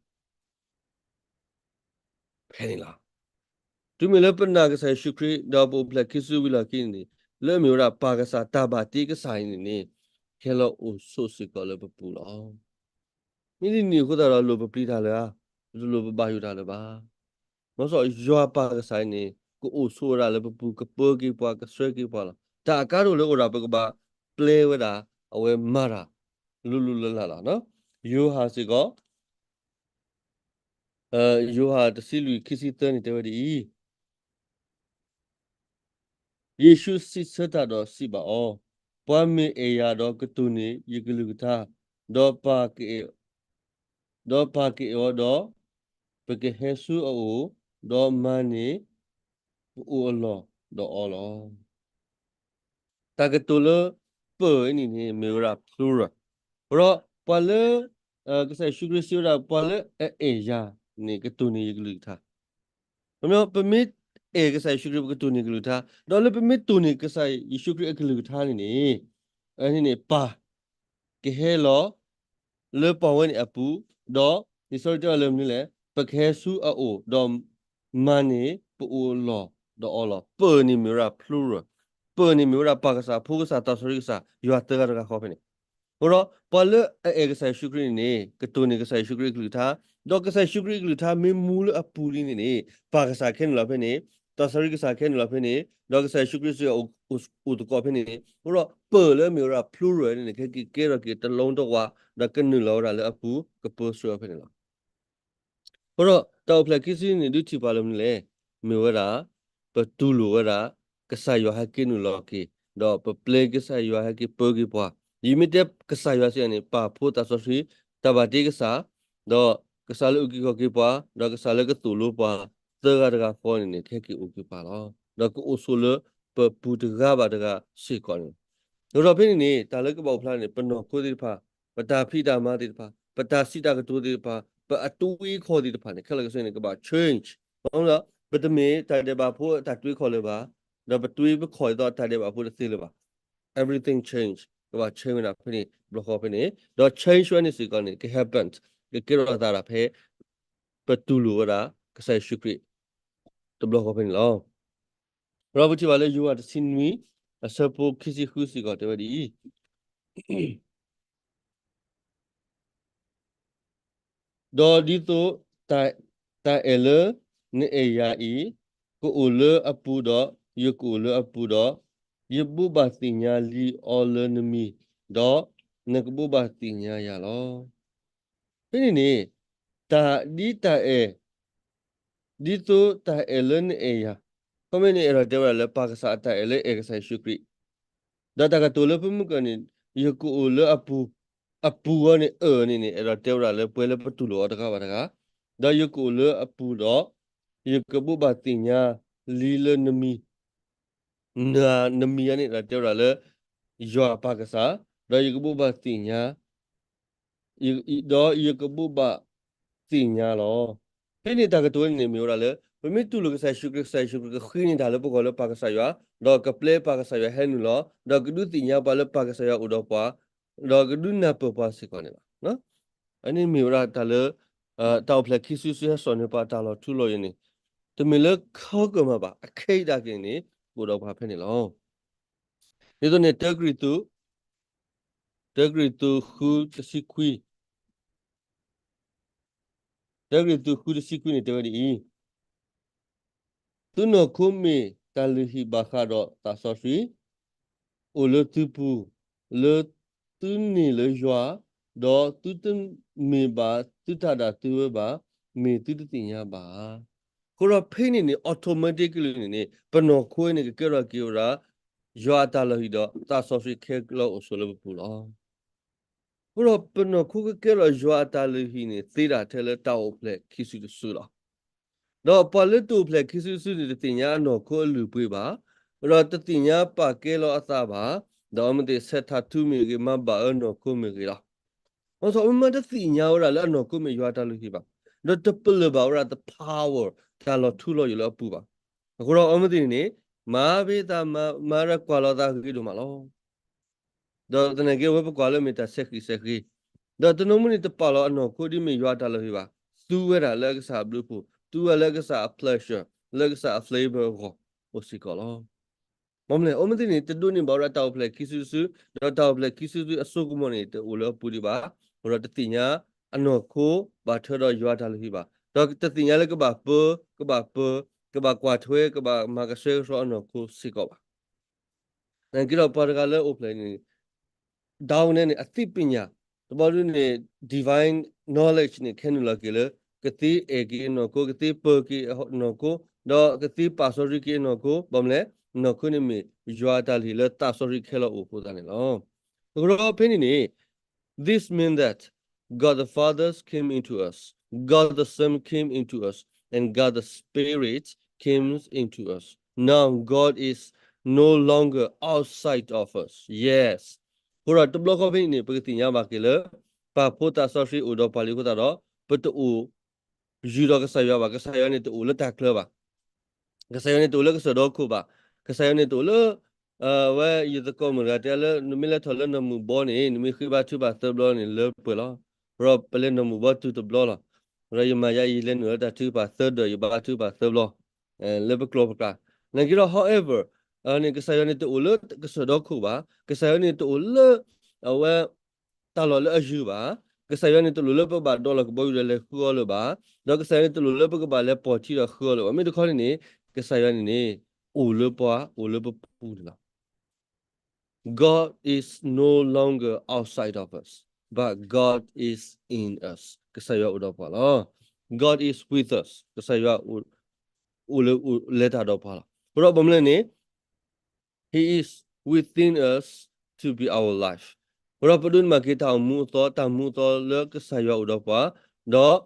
ဖဲန့ၣ်လီၤ. တုၤမ့ၢ်လၢပနာ်ကစၢ်ယ့ၣ်ၡူးခရံာ် ဒီးပအိၣ်ဖျဲၣ်ခံစုဝံၤလီၢ်ခံန့ၣ်န့ၣ် လၢအမ့ၢ်ဝဲဒၣ်ပၢ်ကစၢ်တၢ်ဘၣ်တ့ကစၢ်အံၤန့ၣ်န့ၣ် ကဟဲလီၤအိၣ်ဆိးစ့ၢ်ကီးလၢပပူၤလီၤ. မ့ၢ်ဒ်န့ၣ်အဃိသတးဒီး လိၣ်ပပျံၤတၢ်လၢၤဧါ, ပတလိၣ်ပဘၣ်ယိၣ်တၢ်လၢၤဘၣ်. မ့ၢ်စီၤယွၤပၢ်ကစၢ်အံၤန့ၣ် ကအိၣ်ဆိးဝဲဒၣ်လၢပပူၤ, ကပၢက့ၤပှၤ, ကဆှၢက့ၤပှၤလီၤ. တၢ်အကါဒိၣ်လၢအိၣ်ဒၣ် ပကဘၣ်ပျဲဝဲဒၣ် အဝဲမၤတၢ် လိၤလိၤလၢ်လၢ်လီၤ. ယိၤဟၣ်စ့ၢ်ကီး ယိၤဟၣ်တဆံလွံၢ်ခံဆံသၢန့ၣ်တဲဝဲဒ်အံၤ, ယ့ၣ်ၡူးစံးဆၢတၢ်ဒီးစံးဘၣ်အီၤ, ပှၤမ့ၢ်အဲၣ်ယၤဒီးကတိၤန့ၢ်ယကလုၢ်ကထါ, ဒီးပၢ်ကအဲၣ်, ဒီးပၢ်ကအဲၣ်အီၤဒီး ပကဟဲဆူအအိၣ်, ဒီးမၤန့ၢ်ပအိၣ်အလီၢ်ဒီးအီၤလီၤ. တၢ်ကတိၤလၢပၢ်အံၤန့ၣ်န့ၣ် မ့ၢ်ဝဲဒၣ် plural. အဃိဒီးပှၤလၢ ကစၢ်ယ့ၣ်ၡူးခရံာ်စံးဝဲဒၣ် ပှၤလၢအအဲၣ်ယၤန့ၣ် ကတိၤန့ၢ်ယကလုၢ်ကထါ. ပမ့ၢ်အဲၣ်ကစၢ်ယ့ၣ်ၡူးခရံာ် ပကတိၤန့ၢ်ကလုၢ်ကထါ, ဒီးလၢပမ့ၢ်တိၤန့ၢ်ကစၢ်ယ့ၣ်ၡူးခရံာ်အကလုၢ်ကထါန့ၣ်န့ၣ်, န့ၣ်န့ၣ် ပၢ် ကဟဲလီၤ လၢပှၤဝဲန့ၣ်အပူၤ, ဒီးလံာ်စီဆှံတဲဝဲလၢမနုၤလဲၣ်, ပကဟဲဆူအအိၣ်, ဒီးမၤန့ၢ်ပအိၣ်အလီၢ်ဒီးအီၤလီၤ. ပၢ်န့ၣ်မ့ၢ်ဝဲဒၣ် plural, ပၢ်န့ၣ်မ့ၢ်ဝဲဒၣ်ပၢ်ကစၢ်, ဖိကစၢ်, သးစီဆှံကစၢ်, ယွၤသၢဂၤတဂၤဃီဖဲန့ၣ်. အဃိဒီး ပှၤလၢအအဲၣ်ကစၢ်ယ့ၣ်ၡူးခရံာ်န့ၣ်န့ၣ် ကတိၤန့ၢ်ကစၢ်ယ့ၣ်ၡူးခရံာ်အကလုၢ်ကထါ, ဒီးကစၢ်ယ့ၣ်ၡူးခရံာ်အကလုၢ်ကထါမ့ၢ်မူလၢအပူၤလံန့ၣ်န့ၣ် ပၢ်ကစၢ်ခဲန့ၣ်လီၤဖဲန့ၣ်, သးစီဆှံကစၢ်ခဲန့ၣ်လီၤဖဲန့ၣ်, ဒီးကစၢ်ယ့ၣ်ၡူးခရံာ်စ့ၢ်ကီးအိၣ်သကိးဖဲန့ၣ်န့ၣ်, အဃိဒီးပၢ်လၢအမ့ၢ်ဝဲဒၣ် plural န့ၣ်န့ၣ် ကဲက့ၤကဲထီၣ်က့ၤတလုံးတဝး, ဒီးကနုာ်လီၤဝဲဒၣ်လၢအပူၤ ကပၢဆှၢဖဲန့ၣ်လီၤ. အဃိဒီးတၢ်အိၣ်ဖျဲၣ်ခံစုန့ၣ် ဒုးထံၣ်ပှၤလၢမနုၤလဲၣ်, မ့ၢ်ဝဲဒၣ် ပတူၢ်လိာ်ဝဲဒၣ် ကစၢ်ယွၤဟဲက့ၤနုာ်လီၤက့ၤ, ဒီးပပျဲကစၢ်ယွၤဟဲက့ၤပၢက့ၤပှၤ, ယမ့ၢ်တဲကစၢ်ယွၤစံးန့ၣ် ပၢ်, ဖိ, သးစီဆှံ, တၢ်ဘၣ်တ့ကစၢ်, ဒီးကစၢ်လၢအုၣ်က့ၤခီၣ်က့ၤပှၤ, ဒီးကစၢ်လၢကသိၣ်လိပှၤ သၢဂၤတဂၤဃီန့ၣ်န့ၣ် ကဟဲက့ၤအိၣ်က့ၤပှၤလီၤ. ဒီးကအိၣ်ဆိးလၢပပူၤတဂၤဘၣ်တဂၤစ့ၢ်ကီးန့ၣ်. အဃိဒီးဖဲန့ၣ်န့ၣ် တၢ်လၢကဘၣ်အိၣ်ဖျါန့ၣ် ပနီၢ်ခိသ့ၣ်တဖၣ်, ပတၢ်ဖံးတၢ်မၤသ့ၣ်တဖၣ်, ပတၢ်စံးတၢ်ကတိၤသ့ၣ်တဖၣ်, ပအတွေးအခေါ်သ့ၣ်တဖၣ်န့ၣ် ခဲလၢာ်ကဆၢန့ၣ် ကဘၣ် change. ပမ့ၢ်တၢ်ဒဲးဘးဖိအတၢ်တွေးခီၣ်လၢၤဘၣ်, ဒီးပတွေးပခီၣ်ဒ်သိးတၢ်ဒဲးဘးဖိတသ့လၢၤဘၣ်. Everything change, ကဘၣ် change ဝဲဒၣ်ဖဲန့ၣ် တဘျီဃီဖဲန့ၣ်, ဒီး change ဝဲန့ၣ်စ့ၢ်ကီးန့ၣ် က happen, ကကဲထီၣ်အသးဒၣ်ဖဲ ပတူၢ်လိာ်ဝဲဒၣ် ကစၢ်ယ့ၣ်ၡူးခရံာ် တဘျီဃီဖဲန့ၣ်လီၤ. ဒီးပထံၣ်ဘၣ်လၢယိၤဟၣ်တဆံနွံ အဆၢဖိခံဆံဃုစ့ၢ်ကီးတဲဝဲဒ်အံၤ, ဒီးဒ်သိးတၢ်အဲၣ်လၢနအဲၣ်ယၤအံၤ ကအိၣ်လၢအပူၤဒီး ယကအိၣ်လၢအပူၤဒီး, ယဘိးဘၣ်သ့ၣ်ညါလံအီၤလၢနမံၤ, ဒီးနကဘိးဘၣ်သ့ၣ်ညါယၤလီၤ. ဖဲန့ၣ်န့ၣ် တၢ်ဒ်တၢ်အဲၣ် ဒ်သိးတၢ်အဲၣ်လၢနအဲၣ်ယၤ, ခီမ့ၢ်န့ၣ် အဲၣ်ဒိးတဲဝဲဒၣ်လၢပၢ်ကစၢ်အတၢ်အဲၣ်လၢအဲၣ်ကစၢ်ယ့ၣ်ၡူးခရံာ်, ဒီးတၢ်ကတိၤလၢဖဲမုၢ်ကၢၢ်န့ၣ် ယကအိၣ်လၢအပူၤ, အပူၤအီၤန့ၣ် အၢန့ၣ်န့ၣ် အဲၣ်ဒိးတဲဝဲဒၣ်လၢပှဲၤလၢပတူၢ်လိာ်အီၤတဂၤဘၣ်တဂၤ, ဒီးယကအိၣ်လၢအပူၤဒီး ယကဘိးဘၣ်သ့ၣ်ညါလံလၢနမံၤ, နမံၤအံၤန့ၣ် အဲၣ်ဒိးတဲဝဲဒၣ်လၢ ယွၤပၢ်ကစၢ်, ဒီးယကဘိးဘၣ်သ့ၣ်ညါ ဒီးယကဘိးဘၣ်သ့ၣ်ညါလီၤ. ဖဲန့ၣ်တၢ်ကတိၤန့ၣ်မ့ၢ်ဝဲဒၣ်လၢ ပမ့ၢ်တူၢ်လိာ်ကစၢ်ယ့ၣ်ၡူးခရံာ်, ကစၢ်ယ့ၣ်ၡူးခရံာ်ကဃ့န့ၢ်တၢ်လၢပဂီၢ်လၢပၢ်ကစၢ်ယွၤ, ဒီးကပျဲပၢ်ကစၢ်ယွၤဟဲနုာ်လီၤ, ဒီးကဒုးသ့ၣ်ညါပှၤလၢပၢ်ကစၢ်ယွၤအိၣ်ဒီးပှၤ, ဒီးကဒုးနၢ်ပၢၢ်ပှၤစ့ၢ်ကီးန့ၣ်လီၤ. အန့ၣ်မ့ၢ်ဝဲဒၣ်တၢ်လၢ တၢ်အိၣ်ဖျဲၣ်ခံစုစုဟဲစိာ်န့ၢ်ပှၤတၢ်လီၤထူလီၤယိာ်န့ၣ်, တမ့ၢ်လၢခဲကမၤဘၣ်, အခဲအံၤဒၣ်က့ၤန့ၣ် ကအိၣ်ဒီးပှၤဖဲန့ၣ်လီၤ. ဒ်သိးန့ၣ် တၢကရံၣ်သူး, တၢကရံၣ်သူးဃုတဆံခွံ, တၢကရံၣ်သူးဃုတဆံခွံန့ၣ်တဲဝဲဒ်အံၤ, သုနီၢ်ခိမ့ၢ်တၢ်လုၢ်ဟံၣ်ဘၣ်ဃးဒီးသးစီဆှံ, အိၣ်လၢသုပူၤ, လၢသုန့ၢ်လၢယွၤ, ဒီးသုတမ့ၢ်ဘၣ်သုတၢ်ဒၣ်သုဝဲဘၣ်, မ့ၢ်သုတသ့ၣ်ညါဘၣ်ဧါ. အဃိဒီးဖဲန့ၣ်န့ၣ် automatically န့ၣ်န့ၣ် ပနီၢ်ခိန့ၣ် ကကဲထီၣ်က့ၤဝဲဒၣ် ယွၤအတၢ်လုၢ်ဟံၣ်ဒီးသးစီဆှံခဲလၢာ်အိၣ်ဆိးလၢပပူၤလီၤ. အဃိဒီးပနီၢ်ခိကကဲထီၣ်ယွၤအတၢ်လုၢ်ဟံၣ်န့ၣ် သ့ဒၣ်ထဲလၢတၢ်အိၣ်ဖျဲၣ်ခံစုတစုလီၤ. ဒီးပှၤလၢတအိၣ်ဖျဲၣ်ခံစုတစုန့ၣ် တသ့ၣ်ညါအနီၢ်ခိအလုၢ်အပှ့ၤဘၣ်, ဒီးတသ့ၣ်ညါပာ်ကဲလီၤအသးဘၣ်, ဒီးအဝဲသ့ၣ်ဆဲးထးထူမ့ၢ်ဂ့ၤ, မၤဘၣ်အၢနီၢ်ခိမ့ၢ်ဂ့ၤလီၤ. ဘၣ်ဆၣ်အဝဲမ့ၢ်တသ့ၣ်ညါဝဲဒၣ်လၢအနီၢ်ခိမ့ၢ်ယွၤအတၢ်လုၢ်ဟံၣ်ဘၣ်, ဒီးတပလၢၢ်ဘၣ်ဝဲဒၣ် the power တၢ်လီၤထူလီၤယိာ်လၢအပူၤဘၣ်. အဃိဒီးအဝဲသ့ၣ်န့ၣ်န့ၣ် မၤဘၣ်သးမၤ, မၤဒီးကွၢ်လီၤသးဂ့ၤဒိၣ်မးလီၤ. ဒီးသနာ်က့ အဝဲပကွၢ်လၢမ့ၢ်တၢ်ဆဲးဃံးဆဲးဃ့, ဒီးတနီၤမ့ၢ်န့ၣ် တပာ်လီၤအနီၢ်ခိဒ်မ့ၢ်ယွၤအတၢ်လုၢ်ဟံၣ်ဘၣ်, သူဝဲဒၣ်လၢအကစၢ်အဘျုးအဖှိၣ်, သူဝဲလၢအကစၢ်အ pleasure, လၢအကစၢ်အ flavor အဂီၢ် အိၣ်စ့ၢ်ကီးလီၤ. မ့ၢ်မနုၤလဲၣ်, အဝဲသ့ၣ်န့ၣ် တဒိးန့ၢ်ဘၣ်ဝဲဒၣ်တၢ်အိၣ်ဖျဲၣ်ခံစုတစု, ဒီးတၢ်အိၣ်ဖျဲၣ်ခံစုတစုအစိကမီၤန့ၣ် တအိၣ်လၢအပူၤဒံးဘၣ်, အဃိဒီးတသ့ၣ်ညါအနီၢ်ခိဘၣ်ထွဲဒီးယွၤအတၢ်လုၢ်ဟံၣ်ဘၣ်, ဒီးတသ့ၣ်ညါလၢကဘၣ်ပၢ, ကဘၣ်ပၢ, ကဘၣ်ကွၢ်ထွဲ, ကဘၣ်မၤကဆှဲကဆှီအနီၢ်ခိစ့ၢ်ကီးဘၣ်. နက့ဒီးပှၤတဂၤလၢအိၣ်ဖျဲၣ်န့ၣ် ဒၣ်ဝဲန့ၣ် အသိပညာ, တဘျီဒုန့ၣ် divine knowledge န့ၣ် ခဲနုာ်လီၤက့ၤလၢ ကသ့အဲၣ်က့ၤနီၢ်ခိ, ကသ့ပၢၤက့ၤနီၢ်ခိ, ဒီးကသ့ပာ်စီဆှံက့ၤနီၢ်ခိ, ဘၣ်မနုၤလဲၣ်, နီၢ်ခိန့ၣ်မ့ၢ်ယွၤအတၢ်လုၢ်လၢသးစီဆှံခဲလၢာ်အိၣ်အဃိသတးန့ၣ်လီၤ. အဃိဒီးဖဲန့ၣ်န့ၣ် This means that God the Father came into us, God the Son came into us, and God the Spirit came into us. Now God is no longer outside of us. Yes. အဃိဒီးတဘျီဃီဖဲန့ၣ်န့ၣ် ပကသ့ၣ်ညါဘၣ်က့ၤလၢ ပာ်ဖှိၣ်သးစီဆှံအိၣ်ဒီးပှၤလံအဃိသတးဒီး ပတအိၣ် ယုၢ်ဒီးကစၢ်ယွၤဘၣ်, ကစၢ်ယွၤန့ၣ်တအိၣ်လၢတၢ်ချၢဘၣ်, ကစၢ်ယွၤန့ၣ်တအိၣ်လၢကစၢၢ်ဒီခိၣ်ဘၣ်, ကစၢ်ယွၤန့ၣ်တအိၣ်လၢ အဝဲယသကိးမုၣ်တဂၤတဲလၢ နမ့ၢ်လဲၤထီၣ်လၢနီၢ်မုၢ်ဘီန့ၣ် နမ့ၢ်ဃ့ဘါထုကဖၣ်သၢဘျီန့ၣ် လၢပှဲၤလီၤ. ဒီးပလဲၤနီၢ်မုၢ်ဘီတုၤတဘျီလီၤ. ဒီးယမၤယၤအံၤ ယလဲၤနုာ်လၢတၢ်ထုကဖၣ်သၢဒၢး ယဘါထုကဖၣ်သၢဘျီ လၢပကျိာ်ပကျါ. နာ်က့ဒီး however န့ၣ် ကစၢ်ယွၤန့ၣ်တအိၣ်လၢကစၢၢ်ဒီခိၣ်ဘၣ်, ကစၢ်ယွၤန့ၣ်တအိၣ်လၢ အဝဲ တၢ်လီၢ်လၢအယုၢ်ဘၣ်, ကစၢ်ယွၤန့ၣ်တလိၣ်လၢပဘၣ်ဒိးလီၤကဘီယူၤဒီးလဲၤဃုအီၤလၢၤဘၣ်, ဒီးကစၢ်ယွၤန့ၣ်တလိၣ်လၢပကဘၣ်လဲၤပိာ်ထံဒီးဃုအီၤလၢၤဘၣ်. မ့ၢ်တခီန့ၣ်န့ၣ် ကစၢ်ယွၤန့ၣ်န့ၣ် အိၣ်လၢပှၤ အိၣ်လၢပပူၤန့ၣ်လီၤ. God is no longer outside of us, but God is in us. ကစၢ်ယွၤအိၣ်ဒီးပှၤလီၤ. God is with us. ကစၢ်ယွၤအိၣ် အိၣ်လၢ အိၣ်လဲၤတၢ်ဒီးပှၤလီၤ. အဃိဒီးဘၣ်မနုၤလဲၣ်န့ၣ် He is within us to be our life. အဃိဒီးပဒိးန့ၢ်ဘၣ်က့ၤတၢ်အိၣ်မူအသီ, တၢ်မူအသီလၢကစၢ်ယွၤအိၣ်ဒီးပှၤ, ဒီး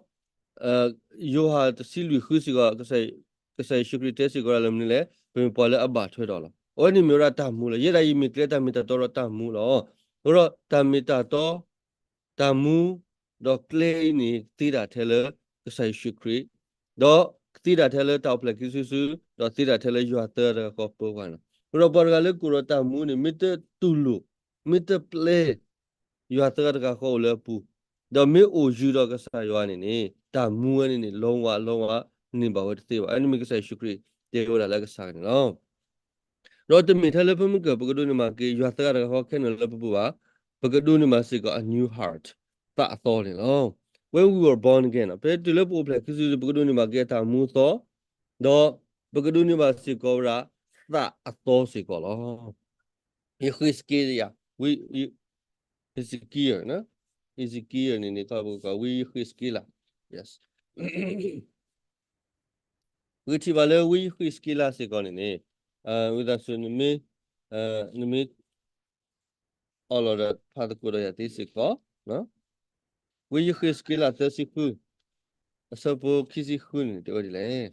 ယိၤဟၣ်တဆံလွံၢ် ဃုစ့ၢ်ကီး ကစၢ်ယ့ၣ်ၡူးခရံာ်တဲစ့ၢ်ကီးဒၣ်လၢမနုၤလဲၣ်, ပမ့ၢ်ပှၤလၢအဘၣ်ထွဲဒီးလီၤ. အဝဲန့ၣ်မ့ၢ်ဝဲဒၣ်တၢ်မူလီၤ. ယဲဒၣ်ယမ့ၢ်ကျဲတၢ်မ့ၢ်တၢ်တီဒီးတၢ်မူလီၤ. အဃိဒီးတၢ်မ့ၢ်တၢ်တီ တၢ်မူ ဒီးကျဲအံၤန့ၣ် သ့ဒၣ်ထဲလၢကစၢ်ယ့ၣ်ၡူးခရံာ်, ဒီးသ့ဒၣ်ထဲလၢတၢ်အိၣ်ဖျဲၣ်ခံစုတစု, ဒီးသ့ဒၣ်ထဲလၢယွၤသၢဂၤတဂၤဃီပၢပှၤန့ၣ်လီၤ. အဃိဒီးပှၤတဂၤလၢကအိၣ်ဒီးတၢ်မူန့ၣ် မ့ၢ်တတူၢ်လိာ်, မ့ၢ်တပျဲ ယွၤသၢဂၤတဂၤဃီအိၣ်လၢအပူၤ, ဒီးမ့ၢ်အိၣ်ယုၢ်ဒီးကစၢ်ယွၤန့ၣ်န့ၣ် တၢ်မူဝဲန့ၣ်န့ၣ် လီဝါလီဝါ န့ၢ်ဘၣ်ဝဲတသ့ဘၣ်. အဝဲန့ၣ်မ့ၢ်ကစၢ်ယ့ၣ်ၡူးခရံာ်တဲဝဲဒၣ်လၢအကစၢ်န့ၣ်လီၤ. ဒီးတမ့ၢ်ထဲလၢပမုၢ်ကၢၢ် ပကဒိးန့ၢ်ဘၣ်က့ၤ ယွၤသၢဂၤတဂၤဃီခဲနုာ်လၢပပူၤဘၣ်, ပကဒိးန့ၢ်ဘၣ်စ့ၢ်ကီး a new heart, သးအသီန့ၣ်လီၤ. When we were born again, ဖဲတုၤလၢပအိၣ်ဖျဲၣ်ခံစုတစု ပကဒိးန့ၢ်ဘၣ်က့ၤအတၢ်မူအသီ, ဒီးပကဒိးန့ၢ်ဘၣ်စ့ၢ်ကီးဝဲဒၣ် သးအသီစ့ၢ်ကီးလီၤ. Ezekiel, yeah, we, Ezekiel, Ezekiel န့ၣ်န့ၣ် ဝံယဃ့းစက့လး, yes. ပကထံၣ်ဘၣ်လၢဝံယဃ့းစက့လးစ့ၢ်ကီးန့ၣ်န့ၣ်, ဝံသးစူၤ နမ့ၢ် နမ့ၢ် အီၣ်လီၤဒီးဖးသကိးဒီးယၤသ့စ့ၢ်ကီး, ဝံယဃ့းစက့လးသၢဆံဃု, အဆၢဖိခံဆံဃုန့ၣ် တဲဝဲဒ်လဲၣ်.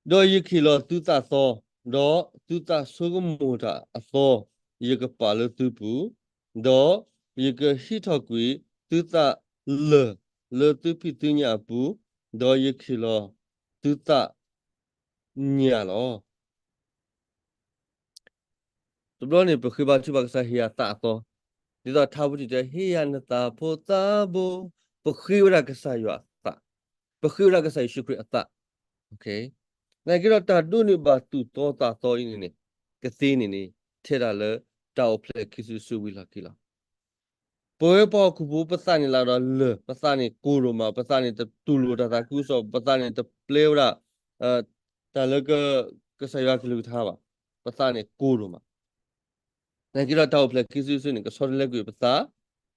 ဒီးယကဟ့ၣ်လီၤသုသးသီ, ဒီးသုသးဆိကမိၣ်တၢ်အသီ, ယကပာ်လၢသုပူၤ, ဒီးယကဟံးထီၣ်ကွံာ်သုသးလၢာ်လၢသုဖံးသုညၣ်အပူၤ, ဒီးယကဟ့ၣ်လီၤသုသးညၣ်လီၤ. တဘျီန့ၣ် ပဃ့ဘါထုကဖၣ်ကစၢ် ဟ့ၣ်ယၤသးအသီ, ဒ်သိးထါပူၤတံၢ်တဲ ဟ့ၣ်ယၤနသးဖိသးဘိ, ပဃ့ဝဲဒၣ်ကစၢ်ယွၤအသး, ပဃ့ဝဲဒၣ်ကစၢ်ယ့ၣ်ၡူးခရံာ်အသး. နာ်က့ဒီးတၢ်ဒိးန့ၢ်ဘၣ်သူၣ်သီသးသီအံၤန့ၣ်န့ၣ် ကသ့န့ၣ်န့ၣ် ထဲဒၣ်လၢတၢ်အိၣ်ဖျဲၣ်ခံစုတစုဝံၤလီၢ်ခံလီၤ. ပဝဲပှၤဟီၣ်ခိၣ်ဖိ ပသးန့ၣ်လၢဒီးလၢာ်, ပသးန့ၣ်ကိၢ်ဒိၣ်မး, ပသးန့ၣ်တတူၢ်လိာ်တၢ်သးခုကစီၣ်, ပသးန့ၣ်တပျဲဝဲဒၣ် တၢ်လၢကစၢ်ယွၤကလုၢ်ကထါဘၣ်, ပသးန့ၣ်ကိၢ်ဒိၣ်မး. နာ်က့ဒီးတၢ်အိၣ်ဖျဲၣ်ခံစုတစုန့ၣ် ကဆီတလဲကွံာ်ပသး,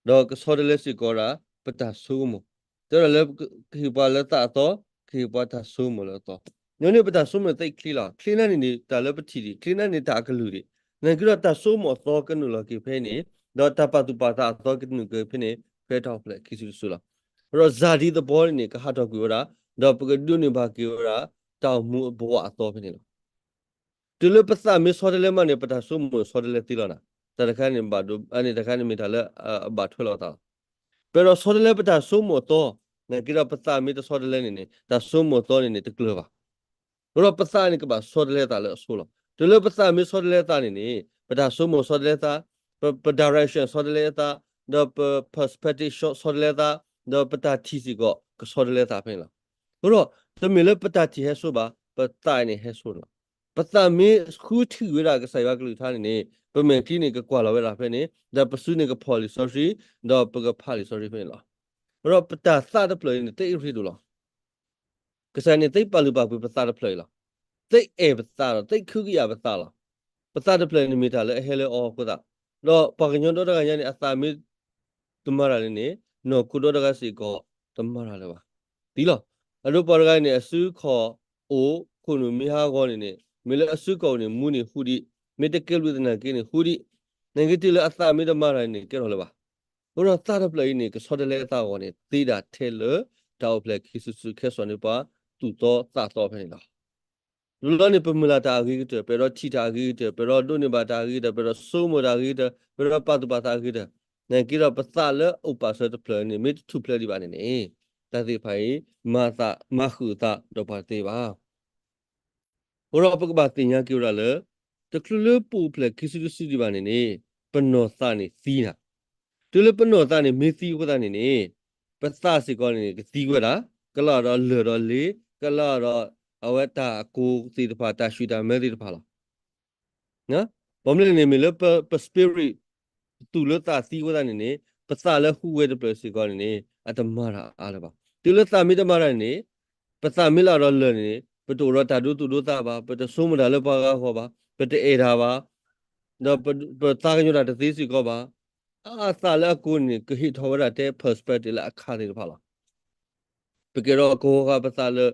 ဒီးကဆီတလဲစ့ၢ်ကီးဒၣ် ပတၢ်ဆိကမိၣ်, တဲဒၣ်လၢကဟ့ၣ်ပှၤလၢသးအသီ, ကဟ့ၣ်ပှၤတၢ်ဆိကမိၣ်လၢအသီ. န့ၣ်န့ၣ် ပတၢ်ဆိကမိၣ်သ့ၣ်ချ့လီၤ. ချ့န့ၣ်န့ၣ် တၢ်လၢပထံၣ်ဒံး, ချ့န့ၣ်န့ၣ် တၢ်အကလုၢ်ဒံး. နာ်က့ဒီးတၢ်ဆိကမိၣ်အသီကနုာ်လီၤက့ၤဖဲန့ၣ်, ဒီးတၢ်ပာ်သူၣ်ပာ်သးအသီကနုာ်က့ၤဖဲန့ၣ် ဖဲတၢ်အိၣ်ဖျဲၣ်ခံစုတစုလီၤ. ဒီးစၤဒံသဘီန့ၣ်န့ၣ် ကဟးထီၣ်ကွံာ်ဝဲဒၣ်, ဒီးပကဒိးန့ၢ်ဘၣ်က့ၤဝဲဒၣ် တၢ်အိၣ်မူအဘဝအသီဖဲန့ၣ်လီၤ. တုၤလၢပသးမ့ၢ်ဆီတလဲမးန့ၣ် ပတၢ်ဆိကမိၣ်ဆီတလဲသ့လီၤနၤ. တၢ်တခါန့ၣ်ဘၣ်ဒိ, အန့ၣ်တခါန့ၣ်မ့ၢ်တၢ်လၢအဘၣ်ထွဲလိာ်သးလီၤ. ပအဲၣ်ဒိးဆီတလဲပတၢ်ဆိကမိၣ်အသီ, နာ်က့ဒီးပသးမ့ၢ်တဆီတလဲန့ၣ်န့ၣ် တၢ်ဆိကမိၣ်အသီန့ၣ်န့ၣ် တကျၢၤဘၣ်. အဃိဒီးပသးန့ၣ်ကဘၣ်ဆီတလဲသးလၢအဆိလီၤ. တုၤလၢပသးမ့ၢ်ဆီတလဲသးန့ၣ်န့ၣ် ပတၢ်ဆိကမိၣ်ဆီတလဲသး, ပ ပ direction ဆီတလဲသး, ဒီးပ perspective ဆီတလဲသး, ဒီးပတၢ်ထံၣ်စ့ၢ်ကီး ကဆီတလဲသးဖဲန့ၣ်လီၤ. အဃိဒီး တမ့ၢ်လၢပတၢ်ထံၣ်ဟဲဆိဘၣ်, ပသးန့ၣ်ဟဲဆိန့ၣ်လီၤ. ပသးမ့ၢ်ဃုထံၣ်ဝဲဒၣ်ကစၢ်ယွၤကလုၢ်ကထါန့ၣ်န့ၣ် ပမဲာ်ချံန့ၣ်ကကွၢ်လီၤဝဲဒၣ်ဖဲန့ၣ်, ဒီးပစုန့ၣ်ကဖီၣ်လံာ်စီဆှံ, ဒီးပကဖးလံာ်စီဆှံဖဲန့ၣ်လီၤ. အဃိဒီးပတၢ်သးတဖျၢၣ်အံၤန့ၣ် တအ့ၣ်ရ့ဒိၣ်လီၤ. ကစၢ်ယွၤန့ၣ် သ့ပာ်လုၢ်ပာ်ပှ့ၤပသးတဖျၢၣ်အံၤလီၤ. သ့အဲၣ်ပသးဒီး သ့ခုကယာ်ပသးလီၤ. ပသးတဖျၢၣ်န့ၣ်မ့ၢ်တၢ်လၢအဟဲလၢအီအဃိသတး, ဒီးပှၤကညီဒီတဂၤညါန့ၣ် အသးမ့ၢ်တမၤတၢ်လၢန့ၣ် နီၢ်ခိဒီတဂၤစ့ၢ်ကီး တမၤတၢ်လၢၤဘၣ်. သံလီၤ. အဒိပှၤတဂၤန့ၣ် အစုခီၣ်အိၣ်ခိၣ်နူာ်မ့ၢ်ဟးဂီၤန့ၣ်န့ၣ် မ့ၢ်လၢအစုကီၣ်အိၣ်န့ၣ် မူန့ၣ်ဟူးဒံး, မ့ၢ်တကဲဘျုးသနာ်က့န့ၣ် ဟူးဒံး, နာ်က့တုၤလၢအသးမ့ၢ်တမၤတၢ်န့ၣ် ကဲထီၣ်လၢၤဘၣ်. အဃိဒီးသးတဖျၢၣ်အံၤန့ၣ် ကဆီတလဲအသးအဂီၢ်န့ၣ် သ့ဒၣ်ထဲလၢတၢ်အိၣ်ဖျဲၣ်ခံစုတစု ခဲစီၣ်န့ၢ်ပှၤသူၣ်သီသးသီဖဲန့ၣ်လီၤ. တဘျီန့ၣ် ပမုၢ်လၢ်တၢ်အဂ့ၤကတၢၢ်, ပအဲၣ်ဒိးထံၣ်တၢ်အဂ့ၤကတၢၢ်, ပအဲၣ်ဒိးဒိးန့ၢ်ဘၣ်တၢ်အဂ့ၤကတၢၢ်, ပအဲၣ်ဒိးဆိကမိၣ်တၢ်အဂ့ၤကတၢၢ်, ပအဲၣ်ဒိးပာ်သူၣ်ပာ်သးအဂ့ၤကတၢၢ်, နာ်က့ဒီးပသးလၢအအိၣ်ပာ်စၢၤတဖျၢၣ်န့ၣ် မ့ၢ်တထူၣ်ဖျဲးဒံးဘၣ်န့ၣ်န့ၣ် တၢ်သ့ၣ်တဖၣ်အံၤ မၤသးမၤဃုာ်အသးဒီးပှၤတသ့ဘၣ်. အဃိဒီးပကဘၣ်သ့ၣ်ညါက့ၤဝဲဒၣ်လၢ တချုးလၢပအိၣ်ဖျဲၣ်ခံစုတစုဒံးဘၣ်န့ၣ်န့ၣ် ပနီၢ်သးန့ၣ်သံနၤ. တုၤလၢပနီၢ်သးန့ၣ်မ့ၢ်သံအဃိသတးန့ၣ်န့ၣ် ပသးစ့ၢ်ကီးန့ၣ် ကသံကွံာ်ဒၣ်, ကလီၤဒီးလၢၢ်ဒီးလ့, ကလီၤဒီးအဝဲတၢ်အကိၢ်သ့ၣ်တဖၣ် တၢ်ဆူၣ်တၢ်မဲသ့ၣ်တဖၣ်လီၤ. ဘၣ်မနုၤလဲၣ်န့ၣ် မ့ၢ်လၢပ spirit ပသူၣ်လၢသးသံအဃိသတးန့ၣ်န့ၣ် ပသးလၢဟူးဝဲတဖျၢၣ်စ့ၢ်ကီးန့ၣ်န့ၣ် အတမၤတၢ်အါလၢၤဘၣ်. တုၤလၢသးမ့ၢ်တမၤတၢ်န့ၣ်န့ၣ် ပသးမ့ၢ်လီၤဒီးလၢၢ်န့ၣ်န့ၣ် ပတအိၣ်ဒီးတၢ်ဒိသူၣ်ဒိသးဘၣ်, ပတဆိကမိၣ်တၢ်လၢပှၤဂၤအဂီၢ်ဘၣ်, ပတအဲၣ်တၢ်ဘၣ်, ဒီးပ ပသးကညီၤတၢ်တသ့စ့ၢ်ကီးဘၣ်. အသးလၢအကိၢ်န့ၣ် ကဟ့ၣ်ထီၣ်ဝဲဒၣ်ထဲ perspective လၢအခါသ့ၣ်တဖၣ်လီၤ. ပကဲဒီးကဝီၤဃာ်ပသးလၢ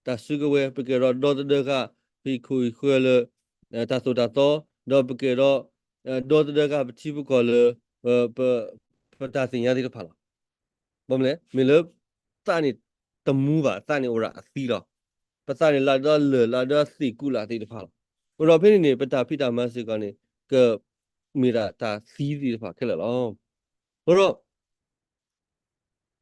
တၢ်စုကဝဲၤ, ပကဲဒီးဒီသဒၢဃာ် ပဟံၣ်ခိၣ်ဟံၣ်ဃၢၤလၢ တၢ်သိၣ်တၢ်သီ, ဒီးပကဲဒီး ဒီသဒၢဃာ်ပထံပကီၢ်လၢ ပ ပတၢ်သ့ၣ်ညါသ့ၣ်တဖၣ်လီၤ. ဘၣ်မနုၤလဲၣ်, မ့ၢ်လၢ သးန့ၣ်တမူဘၣ်, သးန့ၣ်အိၣ်ဒၣ်အသံလီၤ. ပသးန့ၣ်လၢဒၢလၢၢ် လၢဒၢသ့ၣ်ကူလာ်သ့ၣ်တဖၣ်လီၤ. အိၣ်ဒီးဖဲန့ၣ်န့ၣ် ပတၢ်ဖံးတၢ်မၤစ့ၢ်ကီးန့ၣ် ကမ့ၢ်ဒၣ်တၢ်သံသ့ၣ်တဖၣ်ခဲလၢာ်လီၤ. အဃိဒီး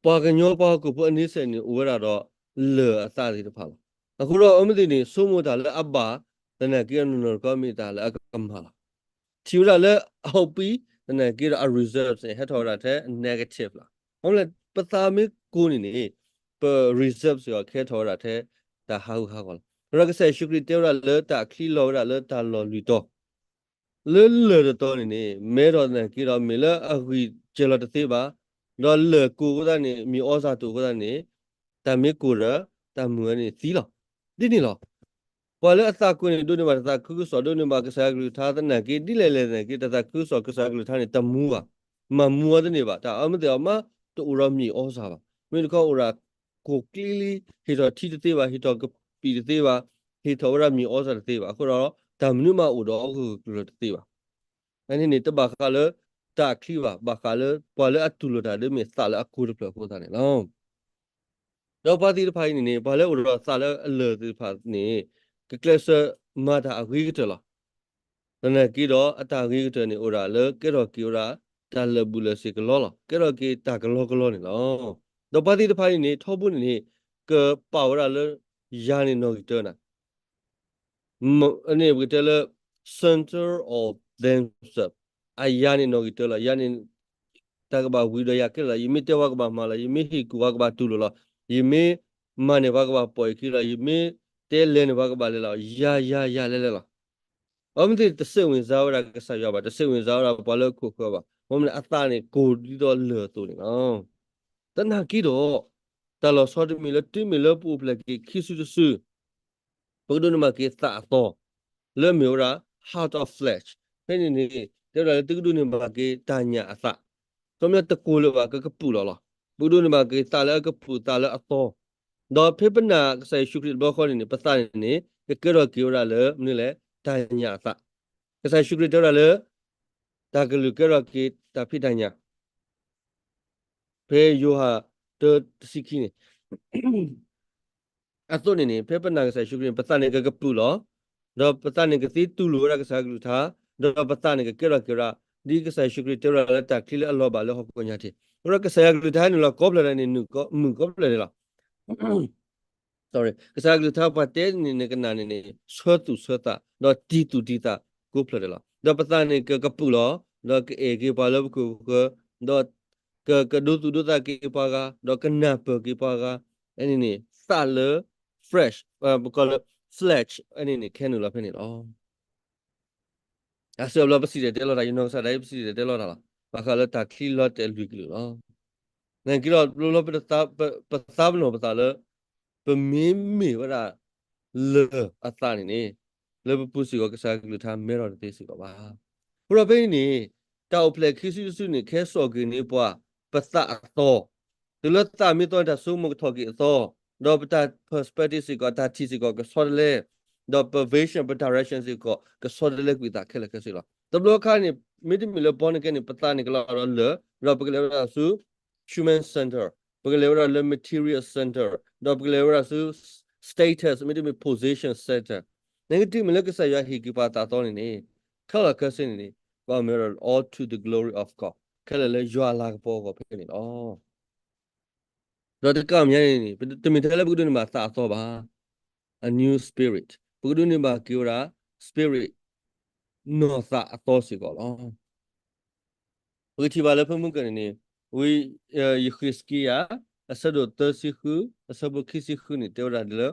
ပှၤကညီပှၤဟီၣ်ခိၣ်ဖိအန့ဆၢၣ်န့ၣ် အိၣ်ဝဲဒၣ်ဒီး လၢၢ်အသးသ့ၣ်တဖၣ်လီၤ. အဃိဒီးအမ့ၢ်သ့ၣ်န့ၣ် ဆိကမိၣ်တၢ်လၢအဘၣ် သနာ်က့အနီၢ်နီၢ်တခီမ့ၢ်တၢ်လၢအကမၣ်လီၤ. ထံၣ်ဝဲဒၣ်လၢအဟီၣ်ပံၤ သနာ်က့ဒီးအ reserves န့ၣ် ဟဲထီၣ်ဝဲဒၣ်ထဲ negative လီၤ. အဃိလၢ ပသးမ့ၢ်ကိၢ်န့ၣ်န့ၣ် ပ reserve စ့ၢ်ကီး ကဟဲထီၣ်ဝဲဒၣ်ထဲ တၢ်ဟးဂူာ်ဟးဂီၤလီၤ. အဃိဒီးကစၢ်ယ့ၣ်ၡူးခရံာ်တဲဝဲဒၣ်လၢတၢ်ချံလီၤဝဲဒၣ်လၢတၢ်လီၢ်လွံၢ်တီၤ လၢလၢၢ်တတီၤန့ၣ်န့ၣ် မဲထီၣ်သနာ်က့ဒီး မ့ၢ်လၢအဂံၢ်စၢၤလီၤတသ့ဘၣ်, ဒီးလၢၢ်ကိၢ်အဃိသတးန့ၣ် မံၤအီစၢ်တအိၣ်အဃိသတးန့ၣ် တၢ်မ့ၢ်ကိၢ်ဒီး တၢ်မုာ်ဝဲန့ၣ်သံလီၤ. ဒ်န့ၣ်လီၤ. ပှၤလၢအသးကိၢ်န့ၣ် ဒိးန့ၢ်ဘၣ်တၢ်သးခုကစီၣ် ဒိးန့ၢ်ဘၣ်ကစၢ်ယွၤကလုၢ်ကထါသနာ်က့ ဒ်လဲၣ်လဲၣ်သနာ်က့ တၢ်သးခုကစီၣ်ကစၢ်ယွၤကလုၢ်ကထါန့ၣ် တမူဘၣ်, မၤမူဝဲတန့ၢ်ဘၣ်, တၢ်အီမ့ၢ်သ့ၣ်အီမး တအိၣ်ဒီးမံၤအီစၢ်ဘၣ်. မ့ၢ်တခီအိၣ်ဒၣ်ကိၢ်ကျ့လံ, ဟ့ၣ်ထီၣ်ထံတသ့ဘၣ်, ဟ့ၣ်ထီၣ်ကပံာ်တသ့ဘၣ်, ဟ့ၣ်ထီၣ်ဝဲဒၣ်မံၤအီစၢ်တသ့ဘၣ်. အဃိဒီး တၢ်မနုၤမးအိၣ်ဒီးအဂၢၢ်ကျၢၤတသ့ဘၣ်. အန့ၣ်န့ၣ် တဘၣ်ဃးလၢတၢ်ချံဘၣ်, ဘၣ်ဃးလၢပှၤလၢအတူၢ်လိာ်တၢ်ဒ်မ့ၢ်သးလၢအကိၢ်တဖျၢၣ်အဃိသတးန့ၣ်လီၤ. ဒီးပှၤသ့ၣ်တဖၣ်အံၤန့ၣ်န့ၣ် ပှၤလၢအိၣ်ဒီးသးလၢအလၢၢ်သ့ၣ်တဖၣ်န့ၣ် ကကျဲးစၢးမၤတၢ်အဂ့ၤကတၢၢ်လီၤ. သနာ်က့ဒီး အတၢ်ဂ့ၤကတၢၢ်န့ၣ် အိၣ်ဒၣ်လၢကဲထီၣ်က့ၤဝဲဒၣ် တၢ်လၢာ်ဘူၣ်လၢာ်စ့ၢ်ကလီလီၤ. ကဲထီၣ်က့ၤတၢ်ကလီကလီန့ၣ်လီၤ. ဒီးပှၤသ့ၣ်တဖၣ်အံၤန့ၣ် ထီဘိန့ၣ်န့ၣ် ကပာ်ဝဲဒၣ်လၢ ယၤန့ၣ်နီၣ်ဂံၢ်တၢနၤ မ- န့ၣ်ပကတဲလၢ center of themselves အယၤန့ၣ်နီၣ်ဂံၢ်တၢလီၤ. ယၤန့ၣ် တၢ်ကဘၣ်ဝံၤဒီးယၤခဲလၢာ်လီၤ. ယမ့ၢ်တဲပှၤကဘၣ်မၤလီၤ. ယမ့ၢ်ဟ့ၣ်ကူၣ်ပှၤကဘၣ်တူၢ်လိာ်လီၤ. ယမ့ၢ်မၤန့ၢ်ပှၤကဘၣ်ပိာ်ယခံလီၤ. ယမ့ၢ်တဲလဲၤန့ၢ်ပှၤကဘၣ်လဲၤလီၤ. ယၤယၤယၤလဲၤလဲၤလီၤ. အဝဲမ့ၢ်သ့ၣ်တစိတ်ဝင်စားဝဲဒၣ်ကစၢ်ယွၤဘၣ်, တစိတ်ဝင်စားဝဲဒၣ်ပှၤလၢအခိၣ်ဃၢၤဘၣ်. အဝဲမ့ၢ်အသးန့ၣ်ကိၢ်ဒ်သိးလၢၢ်အသိးန့ၣ်လီၤ. သနာ်က့ဒီး တၢ်လီၤဆီတမံၤလၢတုၤမ့ၢ်လၢပအိၣ်ဖျဲၣ်က့ၤခံစုတစု ပကဒိးန့ၢ်ဘၣ်က့ၤသးအသီ လၢအမ့ၢ်ဝဲဒၣ် heart of flesh ဖဲန့ၣ်န့ၣ် တဲဝဲဒၣ်လၢသုကဒိးန့ၢ်ဘၣ်က့ၤတၢ်ညၣ်အသး, ခီပညီတကိၢ်လၢၤဘၣ် ကကပုာ်လီၤလီၤ. ပကဒိးန့ၢ်ဘၣ်က့ၤသးလၢအကပုာ် သးလၢအသီ, ဒီးဖဲပနာ်ကစၢ်ယ့ၣ်ၡူးခရံာ်တဘျီဃီန့ၣ်န့ၣ် ပသးန့ၣ်န့ၣ် ကကဲထီၣ်က့ၤဝဲဒၣ်လၢ မနုၤလဲၣ် တၢ်ညၣ်အသး. ကစၢ်ယ့ၣ်ၡူးခရံာ်တဲဝဲဒၣ်လၢ တၢ်ကလုၢ်ကဲထီၣ်က့ၤတၢ်ဖံးတၢ်ညၣ် ဖဲယိၤဟၣ်တၢတဆံခံန့ၣ် အသိးန့ၣ်န့ၣ် ဖဲပနာ်ကစၢ်ယ့ၣ်ၡူးခရံာ်န့ၣ် ပသးန့ၣ်ကကပုာ်လီၤ, ဒီးပသးန့ၣ်ကသ့တူၢ်လိာ်ဝဲဒၣ်ကစၢ်ယွၤကလုၢ်ကထါ, ဒီးပသးန့ၣ်ကကဲထီၣ်က့ၤဝဲဒၣ် ဒ်ကစၢ်ယ့ၣ်ၡူးခရံာ်တဲဝဲဒၣ်လၢတၢ်ချံလၢအလီၤဘၣ်လၢဟီၣ်ခိၣ်ညါထံး, အဃိဒီးကစၢ်ယွၤကလုၢ်ကထါန့ၣ်လီၤ ကိးဖျၢၣ်ဒဲးန့ၣ် မုၣ်ကိးဖျၢၣ်ဒဲးလီၤ. ကစၢ်ယွၤကလုၢ်ကထါပှၤတဲန့ၣ်န့ၣ် ကနၣ်န့ၣ်န့ၣ် ဆၢသူၣ်ဆၢသး ဒီးတံၤသူၣ်တံၤသးကိးဖျၢၣ်ဒဲးလီၤ. ဒီးပသးန့ၣ်ကကပုာ်လီၤ, ဒီးကအဲၣ်က့ၤပှၤလၢပခိၣ်ပဃၢၤ, ဒီးကကဒိသူၣ်ဒိသးက့ၤပှၤဂၤ, ဒီးကနၢ်ပၢၢ်က့ၤပှၤဂၤ, အန့ၣ်န့ၣ် သးလၢ fresh, ပကိးလၢ flesh အန့ၣ်န့ၣ် ခဲနုာ်လီၤဖဲန့ၣ်လီၤ. အစံးဘျီပစံးဒဲးတဲလီၤတၢ်, ယနီၢ်ကစၢ်ဒၣ်အံၤပစံးဒဲးတဲလီၤတၢ်လီၤ. ဘၣ်ဃးလၢတၢ်ချံလီၤတဲာ်လွံၢ်ကလုာ်လီၤ. နာ်က့ဒီး ပသးပနီၣ်ပသးလၢ ပမ့ၢ်မ့ၢ်ဝဲဒၣ်လၢၢ်အသးန့ၣ်န့ၣ်, လၢပပူၤစ့ၢ်ကီး ကစၢ်ကလုၢ်ကထါမဲထီၣ်တသ့စ့ၢ်ကီးဘၣ်. အဃိဒီးဖဲအံၤန့ၣ် တၢ်အိၣ်ဖျဲၣ်ခံစုတစုန့ၣ် ကဟဲစိာ်က့ၤန့ၢ်ပှၤ ပသးအသီ, တုၤလၢသးမ့ၢ်သီန့ၣ် တၢ်ဆိကမိၣ်ကထီၣ်က့ၤအသီ, ဒီးပတၢ် perspective စ့ၢ်ကီး တၢ်ထံၣ်စ့ၢ်ကီးကဆီတလဲ, ဒီးပ vision ပ direction စ့ၢ်ကီး ကဆီတလဲကွံာ်သးခဲလၢာ်ခဲဆ့လီၤ. တဘျီခါန့ၣ် မ့တမ့ၢ်လၢ born again န့ၣ် ပသးန့ၣ်ကလီၤဒီးလၢၢ်, ဒီးပကလဲၤဝဲဒၣ်ဆူ human center, ပကလဲၤဝဲဒၣ်လၢ material center, ဒီးပကလဲၤဝဲဒၣ်ဆူ status မ့တမ့ၢ် position center, နကတုၤမ့ၢ်လၢကစၢ်ယွၤဟ့ၣ်က့ၤပှၤသးသီန့ၣ်န့ၣ်, ခဲလၢာ်ခဲဆ့န့ၣ်န့ၣ် ပမ့ၢ်ဝဲဒၣ် all to the glory of God, ခဲလၢာ်လၢယွၤအလၤကပီၤအဂီၢ်ဖဲန့ၣ်လီၤ. ဒီးတကးမ့ၢ်ညါန့ၣ်န့ၣ် တမ့ၢ်ထဲလၢပကဒိးန့ၢ်ဘၣ်သးအသီဘၣ်, a new spirit, ပကဒိးန့ၢ်ဘၣ်က့ၤဝဲဒၣ် spirit နီၢ်သးအသီစ့ၢ်ကီးလီၤ. ပကထံၣ်ဘၣ်လၢဖဲမုၢ်ကၢၢ်န့ၣ်န့ၣ်, ဝံယဃ့းစကံယၤ အဆၢဒိၣ်သၢဆံဃု အဆၢဖိခံဆံဃုန့ၣ် တဲဝဲဒၣ်လၢ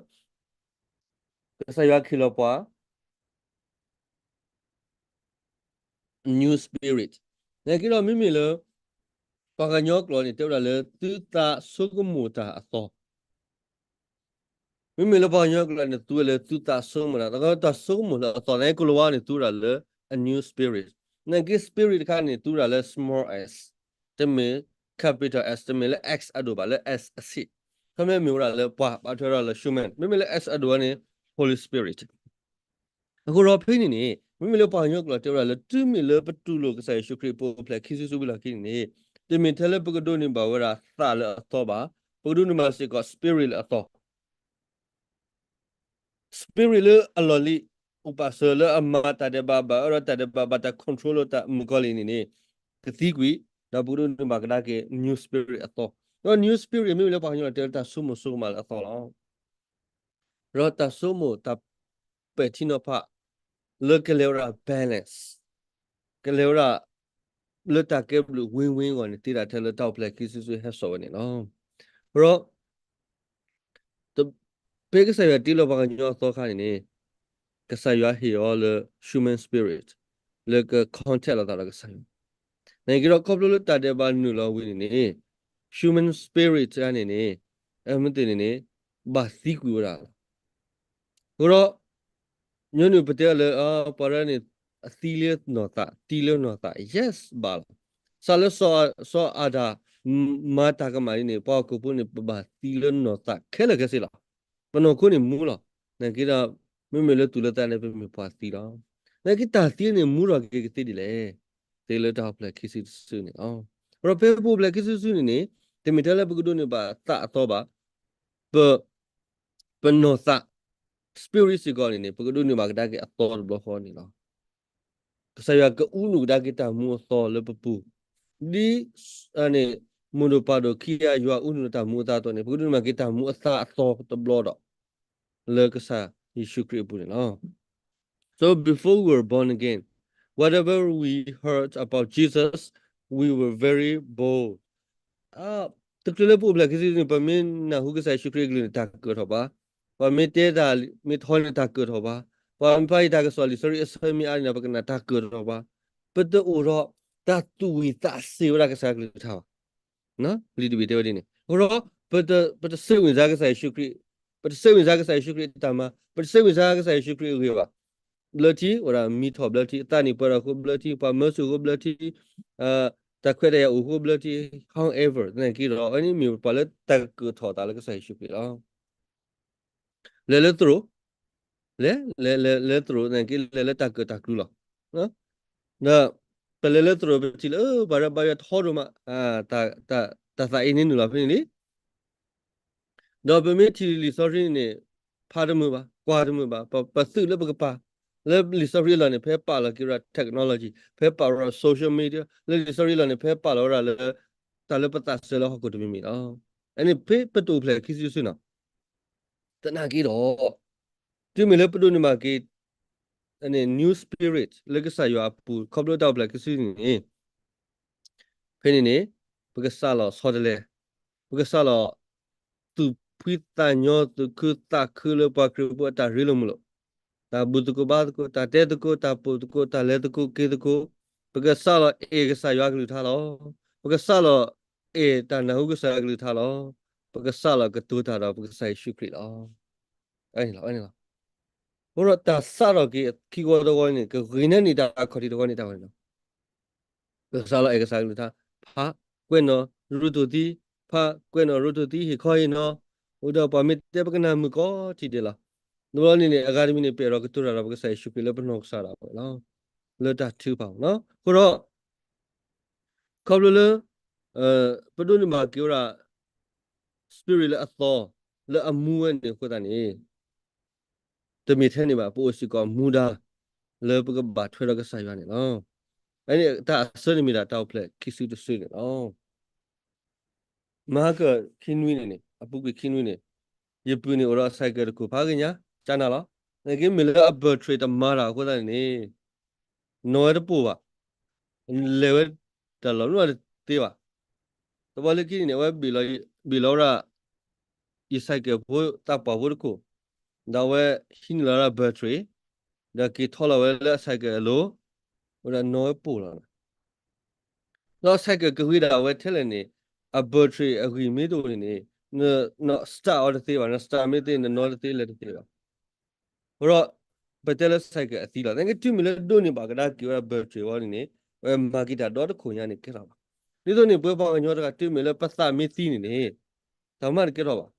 ကစၢ်ယွၤခ့ၣ်လီၤပှၤ new spirit, နာ်က့ဒီးမ့မ့ၢ်လၢ ပှၤကညီကျိာ်န့ၣ် တဲဝဲဒၣ်လၢသုသးဆိကမိၣ်တၢ်အသီ, မ့မ့ၢ်လၢပှၤကညီကျိာ်န့ၣ် သူဝဲလၢသုသးဆိကမိၣ်တၢ်, တၢ်ဆိကမိၣ်လၢအသီ, နာ်က့ကိၣ်လၤဝါန့ၣ် သူဝဲဒၣ်လၢ a new spirit, နာ်က့ spirit တခါန့ၣ် သူဝဲဒၣ်လၢ small s, တမ့ၢ် capital S, တမ့ၢ်လၢ X အဒိၣ်ဘၣ်, လၢ S အဆံး, ခီမ့ၢ်မ့ၢ်ဝဲဒၣ်လၢပှၤ ဘၣ်ထွဲဒၣ်လၢ human, မ့မ့ၢ်လၢ S အဒိၣ်န့ၣ် Holy Spirit. အဃိဒီးဖဲန့ၣ်န့ၣ် မ့မ့ၢ်လၢပှၤကညီကျိာ်တဲဝဲဒၣ်လၢ တုၤမ့ၢ်လၢပတူၢ်လိာ်ကစၢ်ယ့ၣ်ၡူးခရံာ် ပအိၣ်ဖျဲၣ်ခံစုတစုဝံၤလီၢ်ခံန့ၣ်န့ၣ်, တမ့ၢ်ထဲလၢပကဒိးန့ၢ်ဘၣ်ဝဲဒၣ်သးလၢအသီဘၣ်, ပကဒိးန့ၢ်ဘၣ်စ့ၢ်ကီး spirit လၢအသီ, spirit လၢအလီၢ်လံၤ အိၣ်ပာ်စၢၤလၢအမၤတၢ်ဒဲးဘးဘၣ်, အၢဒီးတၢ်ဒဲးဘးဘၣ်, တၢ် control လၢတၢ်မုၣ်ကီၤလံၢ်န့ၣ်န့ၣ် ကသံကွံာ်, ဒီးပကဒိးန့ၢ်ဘၣ်ကဒါက့ၤ new spirit အသီ, ဒီး new spirit မ့မ့ၢ်လၢပှၤကညီကျိာ်တဲလၢတၢ်ဆိကမိၣ်ဆိကမးလၢအသီလီၤ. ဒီးတၢ်ဆိကမိၣ်တၢ်ပဲာ်ထံနီၤဖး လၢကလဲၤဝဲဒၣ် balance, ကလဲၤဝဲဒၣ် လၢတၢ်ကဲဘျုး win-win အဂီၢ်န့ၣ် သ့ဒၣ်ထဲလၢတၢ်အိၣ်ဖျဲၣ်ခံစုတစုဟဲစိာ်ဝဲန့ၣ်လီၤ. ဒီး ဖဲကစၢ်ယွၤတ့လီၤပှၤကညီအသီအခါန့ၣ်န့ၣ်, ကစၢ်ယွၤဟ့ၣ်အီၤလၢ human spirit လၢက contact လိာ်သးဒီးကစၢ်ယွၤ, နာ်က့ဒီးခီဖျိလၢတၢ်ဒဲးဘးနုာ်လီၤဝံၤန့ၣ်န့ၣ် human spirit တခါန့ၣ်န့ၣ် အမ့ၢ်သ့ၣ်န့ၣ်န့ၣ် ဘၣ်သံကွံာ်ဝဲဒၣ်လီၤ. အဃိဒီး ညီနုၢ်ပတဲလၢ ပှၤဒၣ်န့ၣ် အသံလၢနီၢ်သး, သံလၢနီၢ်သး yes ဘၣ်လီၤ. စးလၢ စီၤအၤဒၣ် မၤတၢ်ကမၣ်လံန့ၣ် ပှၤဟီၣ်ခိၣ်ဖိန့ၣ် ပဘၣ်သံလၢနီၢ်သးခဲလၢာ်ခဲဆ့လီၤ. ပနီၢ်ခိန့ၣ်မူလီၤ. နာ်က့ဒီး မ့မ့ၢ်လၢသူၣ်လၢသးန့ၣ် ပမ့ၢ်ပှၤသံလီၤ. နာ်က့တၢ်သံန့ၣ် မူထီၣ်က့ၤကသ့ဒ်လဲၣ်. သ့လၢတၢ်အိၣ်ဖျဲၣ်ခံစုတစုန့ၣ်လီၤ. အဃိဒီးဖဲပအိၣ်ဖျဲၣ်ခံစုတစုန့ၣ်န့ၣ် တမ့ၢ်ထဲလၢပကဒိးန့ၢ်ဘၣ်သးအသီဘၣ်, ပ ပနီၢ်သး spirit စ့ၢ်ကီးန့ၣ်န့ၣ် ပကဒိးန့ၢ်ဘၣ်ကဒါက့ၤအသီတဘျီဃီန့ၣ်လီၤ. ကစၢ်ယွၤကအူနုာ်ကဒါက့ၤတၢ်မူအသီလၢပပူၤ, ဒ်န့ၣ် မိၢ်ဒိၣ်ပၢ်ဒိၣ်ခံဂၤယွၤအူနုာ်လၢတၢ်မူအသးအသိးန့ၣ် ပကဒိးန့ၢ်ဘၣ်က့ၤတၢ်မူအသးအသီတဘျီဒီး လၢကစၢ်ယ့ၣ်ၡူးခရံာ်အပူၤန့ၣ်လီၤ. So before we were born again, whatever we heard about Jesus, we were very bold. တချုးလၢပအိၣ်ဖျဲၣ်ခံစုန့ၣ် ပမ့ၢ်နၢ်ဟူကစၢ်ယ့ၣ်ၡူးခရံာ်အကလုၢ်န့ၣ် တၢ်ကၢၢ်ထီၣ်ဘၣ်, ပှၤမ့ၢ်တဲတၢ်မ့ၢ်ထီန့ၣ် တၢ်ကၢၢ်ထီၣ်ဘၣ်, ပှၤမ့ၢ်ဖးယံာ်တၢ်ကစီၣ်လံာ်စီဆှံအဆၢမ့ၢ်အါန့ၣ် ပကနၣ်တၢ်ကၢၢ်ထီၣ်ဘၣ်, ပတအိၣ်ဒီးတၢ်သူၣ်ဝံၣ်သးစ့ဝဲဒၣ်ကစၢ်ကလုၢ်ကထါဘၣ်. လံာ်တဘ့ၣ်တဲဝဲဒ်န့ၣ်, အဃိဒီး ပတ ပတစိတ်ဝင်စားကစၢ်ယ့ၣ်ၡူးခရံာ်, ပတစိတ်ဝင်စားကစၢ်ယ့ၣ်ၡူးခရံာ်အတၢ်မၤ, ပတစိတ်ဝင်စားကစၢ်ယ့ၣ်ၡူးခရံာ်အဂ့ၢ်ဘၣ်. ဘျၢထံ ဝဲဒၣ်မံထီၣ်ဘျၢထံ, အသးနံၣ်ပှဲၤထီၣ်အဃိဘျၢထံ, ပှၤမၢဆူၣ်အဃိဘျၢထံ, တၢ်ခွဲးတၢ်ယာ်အိၣ်အဃိဘျၢထံ, however သနာ်က့ဒီး အဝဲန့ၣ်မ့ၢ်ပှၤလၢတၢ်ကၢၢ်ထီၣ်သးလၢကစၢ်ယ့ၣ်ၡူးခရံာ်လီၤ. လဲၤလၢသရိာ်, လဲၤ, လဲၤ, လဲၤ, လဲၤလၢသရိာ်သနာ်က့ လဲၤလၢတၢ်ကၢၢ်တၢ်ကျူလီၤ. ဒီး ပလဲၤလၢသရိာ်ပထံၣ်လၢ ပှၤဒီးဘါယွၤထီဒိၣ်မး, တၢ်, တၢ်, တၢ်သးအ့န့ၣ်နုာ်လီၤဖဲန့ၣ်လံ. ဒီးပမ့ၢ်ထံၣ်လံာ်စီဆှံန့ၣ် ဖးတမုာ်ဘၣ်, ကွၢ်တမုာ်ဘၣ်, ပ, ပသုးလၢပကပၤ, လၢလံာ်စီဆှံအလီၢ်န့ၣ် ဖဲပာ်လီၤက့ၤဝဲဒၣ် technology, ဖဲပာ်လီၤ social media, လၢလံာ်စီဆှံအလီၢ်န့ၣ် ဖဲပာ်လီၤဝဲဒၣ်လၢ တၢ်လၢပသးစၢၤလၢဟီၣ်ခိၣ်တမံၤမံၤလီၤ. အန့ၣ်ဖဲပတအိၣ်ဖျဲၣ်ခံစုတစုနီၤ သနာ်က့ဒီး တုၤမ့ၢ်လၢပဒိးန့ၢ်ဘၣ်က့ၤ new spirit လၢကစၢ်ယွၤအပူၤ ခီဖျိတၢ်အိၣ်ဖျဲၣ်ခံစုန့ၣ် ဖဲန့ၣ်န့ၣ် ပကစးလီၤဆီတလဲ, ပကစးလီၤ သူၣ်ဖှံသးညီ သူၣ်ခုသးခုလၢပှၤခရံာ်ဖိအတၢ်ရ့လိာ်မုာ်လိာ်, တၢ်ဘူၣ်သကိးဘါသကိး, တၢ်တဲသကိး, တၢ်ပိာ်သကိး, တၢ်လဲၤသကိးက့ၤသကိး, ပကစးလီၤအဲၣ်ကစၢ်ယွၤကလုၢ်ကထါလီၤ. ပကစးလီၤအဲၣ်တၢ်နၢ်ဟူကစၢ်ယွၤကလုၢ်ကထါလီၤ. ပကစးလီၤကတိၤတၢ်ဒီးပကစၢ်ယ့ၣ်ၡူးခရံာ်လီၤ. အန့ၣ်လီၤ, အန့ၣ်လီၤ. အဃိဒီးတၢ်စးထီၣ်က့ၤခံဂီၤတဂီၤန့ၣ် ကဂ့ၤန့ၢ်န့ၢ်တၢ်အခီၣ်ထံးတဂီၤန့ၣ်တၢ်ဝဲန့ၣ်လီၤ. ပကစးလီၤအဲၣ်ကစၢ်ကလုၢ်ကထါ, ဖးကွဲးနီၣ်ရူတူၢ်သံ, ဖးကွဲးနီၣ်ရူတူၢ်သံ ဟ့ၣ်ခီဟ့ၣ်နီၤ, အိၣ်ဒီးပှၤမ့ၢ်တဲပကနၢ်မုာ်ကိးထံၣ်ဒဲးလီၤ. တဘျီန့ၣ်န့ၣ် အဂၤတမံၤန့ၣ် ပအဲၣ်ဒိးကတိၤတၢ်ဒီးပကစၢ်ယ့ၣ်ၡူးခရံာ်လၢပနီၢ်ကစၢ်ဒၣ်ဝဲလီၤ. လၢတၢ်ထုကဖၣ်လီၤ. အဃိဒီး ခီဖျိလၢ ပဒိးန့ၢ်ဘၣ်က့ၤဝဲဒၣ် spirit လၢအသီ လၢအမူဝဲန့ၣ်အဃိသတးန့ၣ် တမ့ၢ်ထဲန့ၣ်ဘၣ် ပအိၣ်စ့ၢ်ကီးမူဒါ လၢပကဘၣ်ထွဲဒီးကစၢ်ယွၤန့ၣ်လီၤ. အန့ၣ်တၢ်အဆၢန့ၣ်မ့ၢ်ဒၣ်တၢ်အိၣ်ဖျဲၣ်ခံစုတစုန့ၣ်လီၤ. မဟါကခံနွံန့ၣ်န့ၣ် အပူၤကွံာ်ခံနွံန့ၣ် ယပုၢ်န့ၣ်အိၣ်ဒီးအ cycle တခိၣ်ဖးကညါ ကၠါနၤလီၤ. နာ်က့မ့ၢ်လၢအ battery တမၤတၢ်အဃိသတးန့ၣ်န့ၣ် နီၣ်ဝဲတပိၢ်ဘၣ်, လဲၤဝဲတၢ်လီၢ်မနုၤတသ့ဘၣ်. တဘျီလၢခံန့ၣ်န့ၣ် အဝဲ ဘ့ၣ်လီၤဝဲဒၣ် ယ cycle ဖိသးပှၢ်ဖိတခိၣ်, ဒီးအဝဲဟံးန့ၢ်လီၤဝဲဒၣ် battery, ဒီးက့ၤထီလီၤဝဲလၢအ cycle အလိၤ, ဝဲဒၣ်နီၣ်ဝဲပိၢ်လီၤ. ဒီး cycle ကဂ့ၤဒၣ်ဝဲထဲလဲၣ်န့ၣ် အ battery အဂံၢ်မ့ၢ်တအိၣ်န့ၣ်န့ၣ် န start အီၤတသ့ဘၣ်, န start မ့ၢ်တသ့ နနီၣ်တသ့လဲၤတသ့ဘၣ်. အဃိဒီး ပတဲလၢ cycle အသံလီၤ. နာ်က့တုၤမ့ၢ်လၢဒိးန့ၢ်ဘၣ်ကဒါက့ၤဝဲဒၣ် battery ဝဲန့ၣ်န့ၣ် ဝဲမၤက့ၤတၢ်ဒီတခိၣ်ညါန့ၣ်ကဲထီၣ်ဘၣ်. ဒ်သိးန့ၣ် ပဝဲပှၤကညီတဂၤ တုၤမ့ၢ်လၢပသးမ့ၢ်သံန့ၣ်န့ၣ် တၢ်မၤတကဲထီၣ်ဘၣ်.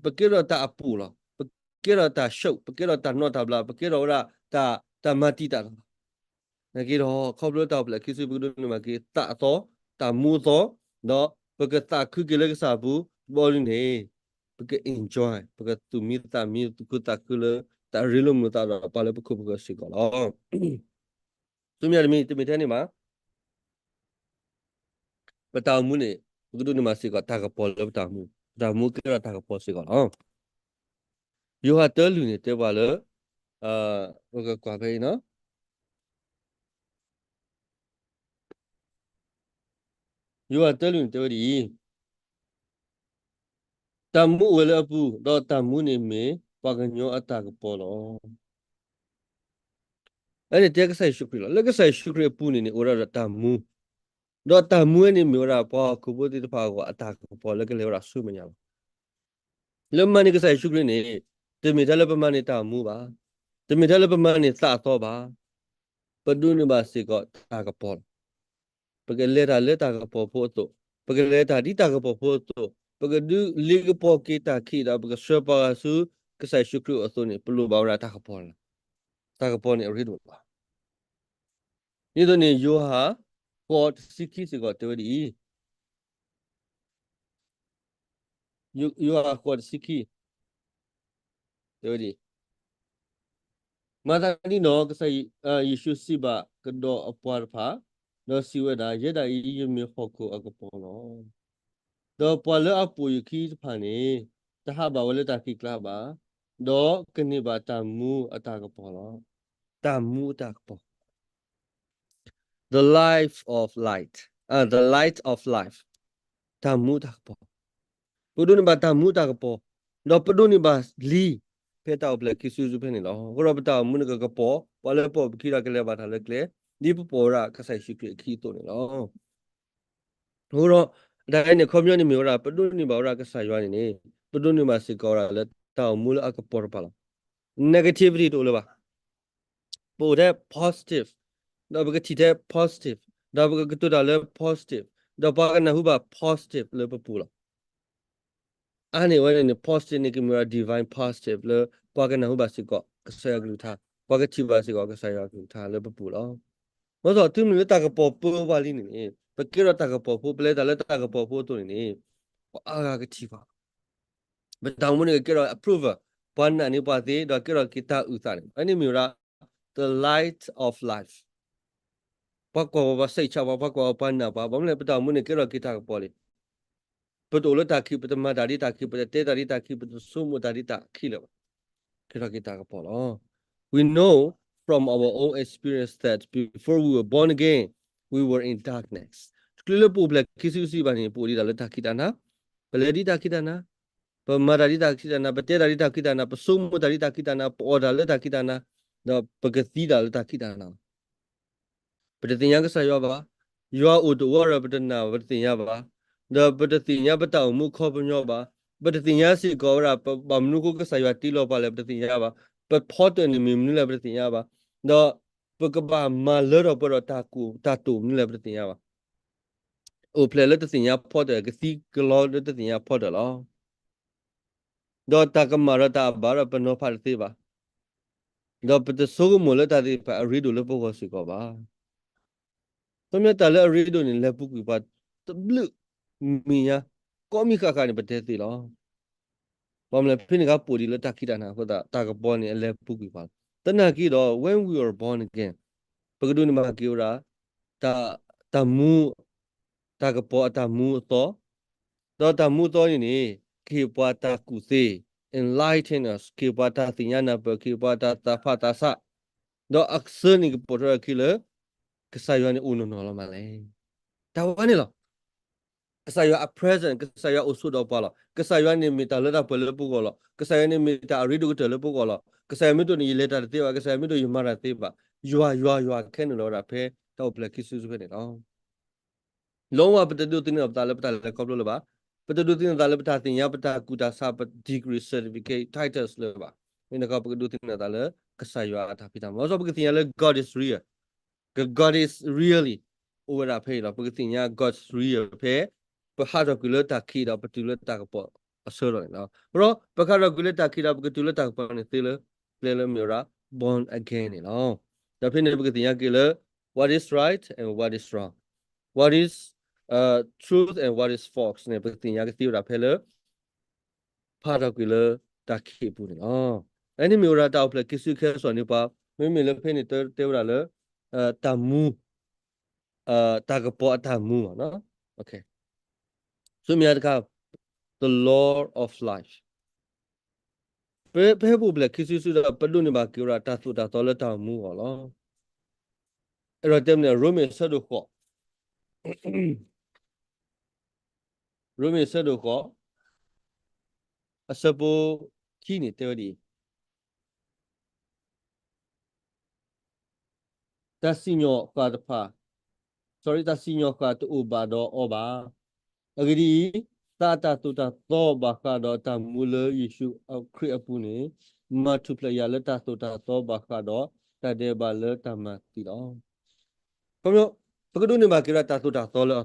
ပကဲထီၣ်တၢ်အပိၢ်လီၤ. ပကဲထီၣ်တၢ် shock, ပကဲထီၣ်တၢ်နီၣ်တၢ်ဘျး, ပကဲထီၣ်ဝဲဒၣ်တၢ် တၢ်မၤတံာ်တာ်လီၤ. နာ်က့ဒီး ခီဖျိတၢ်အိၣ်ဖျဲၣ်ခံစုပကဒိးန့ၢ်ဘၣ်က့ၤသးအသီ, တၢ်မူအသီ, ဒီးပကသးခုက့ၤလၢကစၢ်အပူၤ တဘျီဒ်န့ၣ် ပက enjoy, ပကသူၣ်မံသးမံ သူၣ်ခုသးခုလၢ တၢ်ရ့လိာ်မုာ်သးဒီးပှၤလၢပခိၣ်ပဃၢၤစ့ၢ်ကီးလီၤ. ဆူမဲာ်တမံၤ တမ့ၢ်ထဲန့ၣ်ဘၣ် ပတၢ်အိၣ်မူန့ၣ် ပကဒိးန့ၢ်ဘၣ်စ့ၢ်ကီးတၢ်ကပီၤလၢပတၢ်အိၣ်မူ, ပတၢ်အိၣ်မူကဲထီၣ်တၢ်ကပီၤစ့ၢ်ကီးလီၤ. ယိၤဟၣ်တၢလွံၢ်န့ၣ် တဲပှၤလၢ ပကကွၢ်ဖဲအံၤနီၤ, ယိၤဟၣ်တၢလွံၢ်န့ၣ် တဲဝဲဒ်အံၤ, တၢ်မူအိၣ်ဝဲလၢအပူၤ, ဒီးတၢ်မူန့ၣ်မ့ၢ်ပှၤကညီအတၢ်ကပီၤလီၤ. အန့ၣ်တဲကစၢ်ယ့ၣ်ၡူးခရံာ်လီၤ. လၢကစၢ်ယ့ၣ်ၡူးခရံာ်အပူၤန့ၣ်န့ၣ် အိၣ်ဝဲဒၣ်ဒီးတၢ်မူ, ဒီးတၢ်မူဝဲန့ၣ်မ့ၢ်ဝဲဒၣ်ပှၤဟီၣ်ခိၣ်ဖိသ့ၣ်တဖၣ်အဂီၢ် အတၢ်ကပီၤလၢကလဲၤဝဲဒၣ်ဆူမဲာ်ညါလီၤ. လၢမၤန့ၢ်ကစၢ်ယ့ၣ်ၡူးခရံာ်န့ၣ် တမ့ၢ်ထဲလၢပမၤန့ၢ်တၢ်မူဘၣ်, တမ့ၢ်ထဲလၢပမၤန့ၢ်သးအသီဘၣ်, ပဒိးန့ၢ်ဘၣ်စ့ၢ်ကီးတၢ်ကပီၤလီၤ. ပကလဲၤတၢ်လၢတၢ်ကပီၤဖိအသိး, ပကလဲၤတၢ်ဒ်တၢ်ကပီၤဖိအသိး, ပကဒုးလ့ၤကပီၤက့ၤတၢ်ခံးဒီး ပကဆှၢပှၤဂၤဆူကစၢ်ယ့ၣ်ၡူးခရံာ်အအိၣ်အသိးန့ၣ် ပလိၣ်ဘၣ်ဝဲဒၣ်တၢ်ကပီၤလီၤ. တၢ်ကပီၤန့ၣ်အရ့ဒိၣ်လီၤ. ဒ်သိးန့ၣ် ယိၤဟၣ် ဃိး တဆံခံစ့ၢ်ကီးတဲဝဲဒ်အံၤ, ယိၤဟၣ် ဃိး တဆံခံ တဲဝဲဒ်အံၤ, မၤသးဒ်န့ၣ်ဒီး ကစၢ်ယ့ၣ်ၡူးစံးဘၣ်ကဒီးအပှၤတဖၣ်, ဒီးစံးဝဲဒၣ်, ယဲဒၣ်အံၤ ယမ့ၢ်ဟီၣ်ခိၣ်အကပီၤလီၤ. ဒီးပှၤလၢအပိာ်ယခံတဖၣ်န့ၣ် တဟးဘၣ်ဝဲလၢတၢ်ခံးကျါဘၣ်, ဒီးကန့ၢ်ဘၣ်တၢ်မူအတၢ်ကပီၤလီၤ. တၢ်မူအတၢ်ကပီၤ the life of light, the light of life, တၢ်မူတၢ်ကပီၤ, ပဒိးန့ၢ်ဘၣ်တၢ်မူတၢ်ကပီၤ, ဒီးပဒိးန့ၢ်ဘၣ်လံ ဖဲတၢ်အိၣ်ဖျဲၣ်ခံစုတစုဖဲန့ၣ်လီၤ. အဃိဒီးပတၢ်အိၣ်မူန့ၣ်ကကပီၤ, ပှၤလၢပိာ်ပခံဒီးကလဲၤဘၣ်တၢ်လၢကျဲ, ဒ်ပပိာ်ဝဲဒၣ်ကစၢ်ယ့ၣ်ၡူးခရံာ်အခံအသိးန့ၣ်လီၤ. အဃိဒီး အတၢ်အံၤန့ၣ် ခီပညီန့ၣ်မ့ၢ်ဝဲဒၣ် ပဒိးန့ၢ်ဘၣ်ဝဲဒၣ်ကစၢ်ယွၤန့ၣ်န့ၣ် ပဒိးန့ၢ်ဘၣ်စ့ၢ်ကီးဝဲဒၣ်လၢတၢ်အိၣ်မူလၢအကပီၤတဖၣ်လီၤ. negativity တအိၣ်လၢၤဘၣ်. ပအိၣ်ထဲ positive, ဒီးပကထံၣ်ထဲ positive, ဒီးပကကတိၤတၢ်လၢ positive, ဒီးပှၤကနၢ်ဟူဘၣ် positive လၢပပူၤလီၤ. အါန့ၢ်ဝဲန့ၣ်န့ၣ် positive န့ၣ် ကမ့ၢ်ဝဲဒၣ် divine positive လၢပှၤကနၢ်ဟူဘၣ်စ့ၢ်ကီး ကစၢ်ယွၤကလုၢ်ကထါ, ပှၤကထံၣ်ဘၣ်စ့ၢ်ကီး ကစၢ်ယွၤကလုၢ်ကထါလၢပပူၤလီၤ. မ့ၢ်သိးတုၤမ့ၢ်လၢတၢ်ကပီၤပၢပှၤလံန့ၣ်န့ၣ် ပကဲထီၣ်တၢ်ကပီၤဖိ, ပလဲၤတၢ်လၢတၢ်ကပီၤဖိအသိးန့ၣ်န့ၣ် ပှၤအါဂၤကထံၣ်ဘၣ် ပတၢ်အိၣ်မူန့ၣ်ကကဲထီၣ် approval, ပှၤနာ်န့ၢ်ပှၤသ့ ဒီးကဲထီၣ်က့ၤတၢ်အုၣ်သးန့ၣ် အန့ၣ်မ့ၢ်ဝဲဒၣ် the light of life. ပှၤကွၢ်ဝဲပှၤစံးဆၢပှၤ, ပှၤကွၢ်ဝဲပှၤနာ်ပှၤ, ဘၣ်မနုၤလဲၣ် ပတၢ်အိၣ်မူန့ၣ်ကဲထီၣ်က့ၤတၢ်ကပီၤလံ. ပတအိၣ်လၢတၢ်ခံး, ပတမၤတၢ်ဒ်တၢ်ခံး, ပတတဲတၢ်ဒ်တၢ်ခံး, ပတဆိကမိၣ်တၢ်ဒ်တၢ်ခံးလၢၤဘၣ်. ကဲထီၣ်က့ၤတၢ်ကပီၤလီၤ. We know from our own experience that before we were born again, we were in darkness. တချုးလၢပအိၣ်ဖျဲၣ်ခံစုတစုဘၣ်န့ၣ် ပအိၣ်ဒံးတၢ်လၢတၢ်ခံးတၢ်နၤ, ပလဲၤဒ်တၢ်ခံးတၢ်နၤ, ပမၤတၢ်ဒ်တၢ်ခံးတၢ်နၤ, ပတဲတၢ်ဒ်တၢ်ခံးတၢ်နၤ, ပဆိကမိၣ်တၢ်ဒ်တၢ်ခံးတၢ်နၤ, ပအီၣ်တၢ်လၢတၢ်ခံးတၢ်နၤ, ဒီးပကသံတၢ်လၢတၢ်ခံးတၢ်နၤလီၤ. ပတသ့ၣ်ညါကစၢ်ယွၤဘၣ်. ယွၤအိၣ်တအိၣ်ဒီးပတနာ်ဘၣ်, ပတသ့ၣ်ညါဘၣ်. ဒီးပတသ့ၣ်ညါပတၢ်အိၣ်မူအခီပညီဘၣ်. ပတသ့ၣ်ညါစ့ၢ်ကီးဝဲဒၣ် ပဘၣ်မနုၤအဃိကစၢ်ယွၤတ့လီၤပှၤလဲၣ် ပတသ့ၣ်ညါဘၣ်. ပဖီတၢၣ်န့ၣ်မ့ၢ်မနုၤလဲၣ် ပတသ့ၣ်ညါဘၣ်. ဒီးပကဘၣ်မၤလၢထီၣ်ပှဲၤဒီးတၢ်ကူၣ်တၢ်သိးမနုၤလဲၣ် ပတသ့ၣ်ညါဘၣ်. အိၣ်ဖျဲၣ်လၢတသ့ၣ်ညါဖီတၢၣ် ကသံကလီလၢတသ့ၣ်ညါဖီတၢၣ်လီၤ. ဒီးတၢ်ကမၣ်ဒီးတၢ်အဘၣ်ဒီးပနီၤဖးတသ့ဘၣ်. ဒီးပတဆိကမိၣ်လၢတၢ်သ့ၣ်တဖၣ်အရ့ဒိၣ်လၢပဂီၢ်စ့ၢ်ကီးဘၣ်. ခီပညီတၢ်လၢအရ့ဒိၣ်န့ၣ် လဲၤပူၤကွံာ်ပှၤတဘျုးမံၤညါ, ကိးမံၤဃၣ်ဃၣ်န့ၣ် ပတဲသ့လီၤ. ဘၣ်မနုၤလဲၣ် ဖဲန့ၣ်အခါပိာ်ဒံးလၢတၢ်ခံးတၢ်နၤအဃိသတး တၢ်ကပီၤန့ၣ် အလဲၤပူၤကွံာ်ပှၤလီၤ. သနာ်က့ဒီး when we are born again ပကဒိးန့ၢ်ဘၣ်က့ၤဝဲဒၣ် တၢ်, တၢ်မူ, တၢ်ကပီၤအတၢ်မူအသီ, ဒီးတၢ်မူအသီန့ၣ်န့ၣ် ကဟ့ၣ်ပှၤတၢ်ကူၣ်သ့, enlighten us, ကဟ့ၣ်ပှၤတၢ်သ့ၣ်ညါနၢ်ပၢၢ်, ကဟ့ၣ်ပှၤတၢ်သးဖးသးဆး, ဒီးအကစၢ်န့ၣ်ကပိာ်ထွဲအခံလၢ ကစၢ်ယွၤန့ၣ်အိၣ်နီၢ်နီၢ်လီၤမးလဲၣ်. တၢ်ဝဲန့ၣ်လီၤ. ကစၢ်ယွၤအ present, ကစၢ်ယွၤအိၣ်ဆိးဒီးပှၤလီၤ. ကစၢ်ယွၤန့ၣ်မ့ၢ်တၢ်လၢတၢ်ပှဲၤလၢပဂီၢ်လီၤ. ကစၢ်ယွၤန့ၣ်မ့ၢ်တၢ်အရ့ဒိၣ်ကတၢၢ်လၢပဂီၢ်လီၤ. ကစၢ်ယွၤမ့ၢ်တအိၣ်န့ၣ် ယလဲၤတၢ်တသ့ဘၣ်, ကစၢ်ယွၤမ့ၢ်တအိၣ် ယမၤတၢ်တသ့ဘၣ်. ယွၤ ယွၤ ယွၤ ခဲန့ၣ်လီၤဝဲဒၣ်ဖဲတၢ်အိၣ်ဖျဲၣ်ခံစုတစုဖဲန့ၣ်လီၤ. လီၤဝဲပတဒိးသန့ၤအသးလၢပတၢ်လဲၤခီဖျိလၢၤဘၣ်. ပတဒိးသန့ၤအသးလၢပတၢ်သ့ၣ်ညါ ပတၢ်ကူၣ်တၢ်ဆး ပ degree, certificate, titles လၢၤဘၣ်. မ့ၢ်န့ၣ်ခီ ပကဒိးသန့ၤအသးလၢကစၢ်ယွၤအတၢ်ဖံးတၢ်မၤ. ဘၣ်ဆၣ်ပကသ့ၣ်ညါလၢ God is real. က God is really အိၣ်ဝဲဒၣ်ဖဲအံၤလီၤ. ပကသ့ၣ်ညါ God's real ဖဲ ပဟးထီၣ်ကွံာ်လၢတၢ်ခံးဒီး ပတုၤလၢတၢ်ကပီၤအဆၢလီၤန့ၣ်လီၤ. ဒီးပဟးထီၣ်ကွံာ်လၢတၢ်ခံးဒီး ပကတုၤလၢတၢ်ကပီၤန့ၣ်သ့လၢ ကျဲလၢမ့ၢ်ဝဲဒၣ် born again န့ၣ်လီၤ. ဒီးဖဲန့ၣ်ပကသ့ၣ်ညါက့ၤလၢ what is right and what is wrong, what is, uh, truth and what is false န့ၣ် ပကသ့ၣ်ညါကသ့ဝဲဒၣ်ဖဲလၢ ဟးထီၣ်ကွံာ်လၢတၢ်ခံးအပူၤန့ၣ်လီၤ. အန့ၣ်မ့ၢ်ဝဲဒၣ်တၢ်အိၣ်ဖျဲၣ်ခံစုခဲစီၣ်န့ၣ်ပှၤ, မ့မ့ၢ်လၢဖဲန့ၣ်တဲဝဲဒၣ်လၢ တၢ်မူ, တၢ်ကပီၤအတၢ်မူဘၣ်. ဆူမဲာ်ညါတခါ, the law of life. ပ, ပဟဲပအိၣ်ဖျဲၣ်ခံစုစုဒီး ပဒိးန့ၢ်ဘၣ်က့ၤဝဲဒၣ်တၢ်သိၣ်တၢ်သီလၢတၢ်အိၣ်မူအဂီၢ်လီၤ. အဲၣ်ဒိးတဲမ့ၢ်န့ၣ် ရိမ့ၤအဆၢဒိၣ်ဃိး, ရိမ့ၤအဆၢဒိၣ်ဃိး, အဆၢဖိခံန့ၣ်တဲဝဲဒ်အံၤ, တၢ်စံၣ်ညီၣ်ဃၣ်တဖၣ်, sorry, တၢ်စံၣ်ညီၣ်ဃၣ်တအိၣ်ဘၣ်ဒီးအီၤဘၣ်. အဂ့ၢ်ဒ်အံၤ, သးအတၢ်သိၣ်တၢ်သီဘၣ်ဃးဒီးတၢ်မူလၢယ့ၣ်ၡူးခရံာ်အပူၤန့ၣ်, မၤထူၣ်ဖျဲးယၤလၢတၢ်သိၣ်တၢ်သီဘၣ်ဃးဒီးတၢ်ဒဲးဘးလၢတၢ်မၤသံလီၤ. ခီပညီ, ပကဒိးန့ၢ်ဘၣ်က့ၤဝဲဒၣ်တၢ်သိၣ်တၢ်သီလၢအသီ,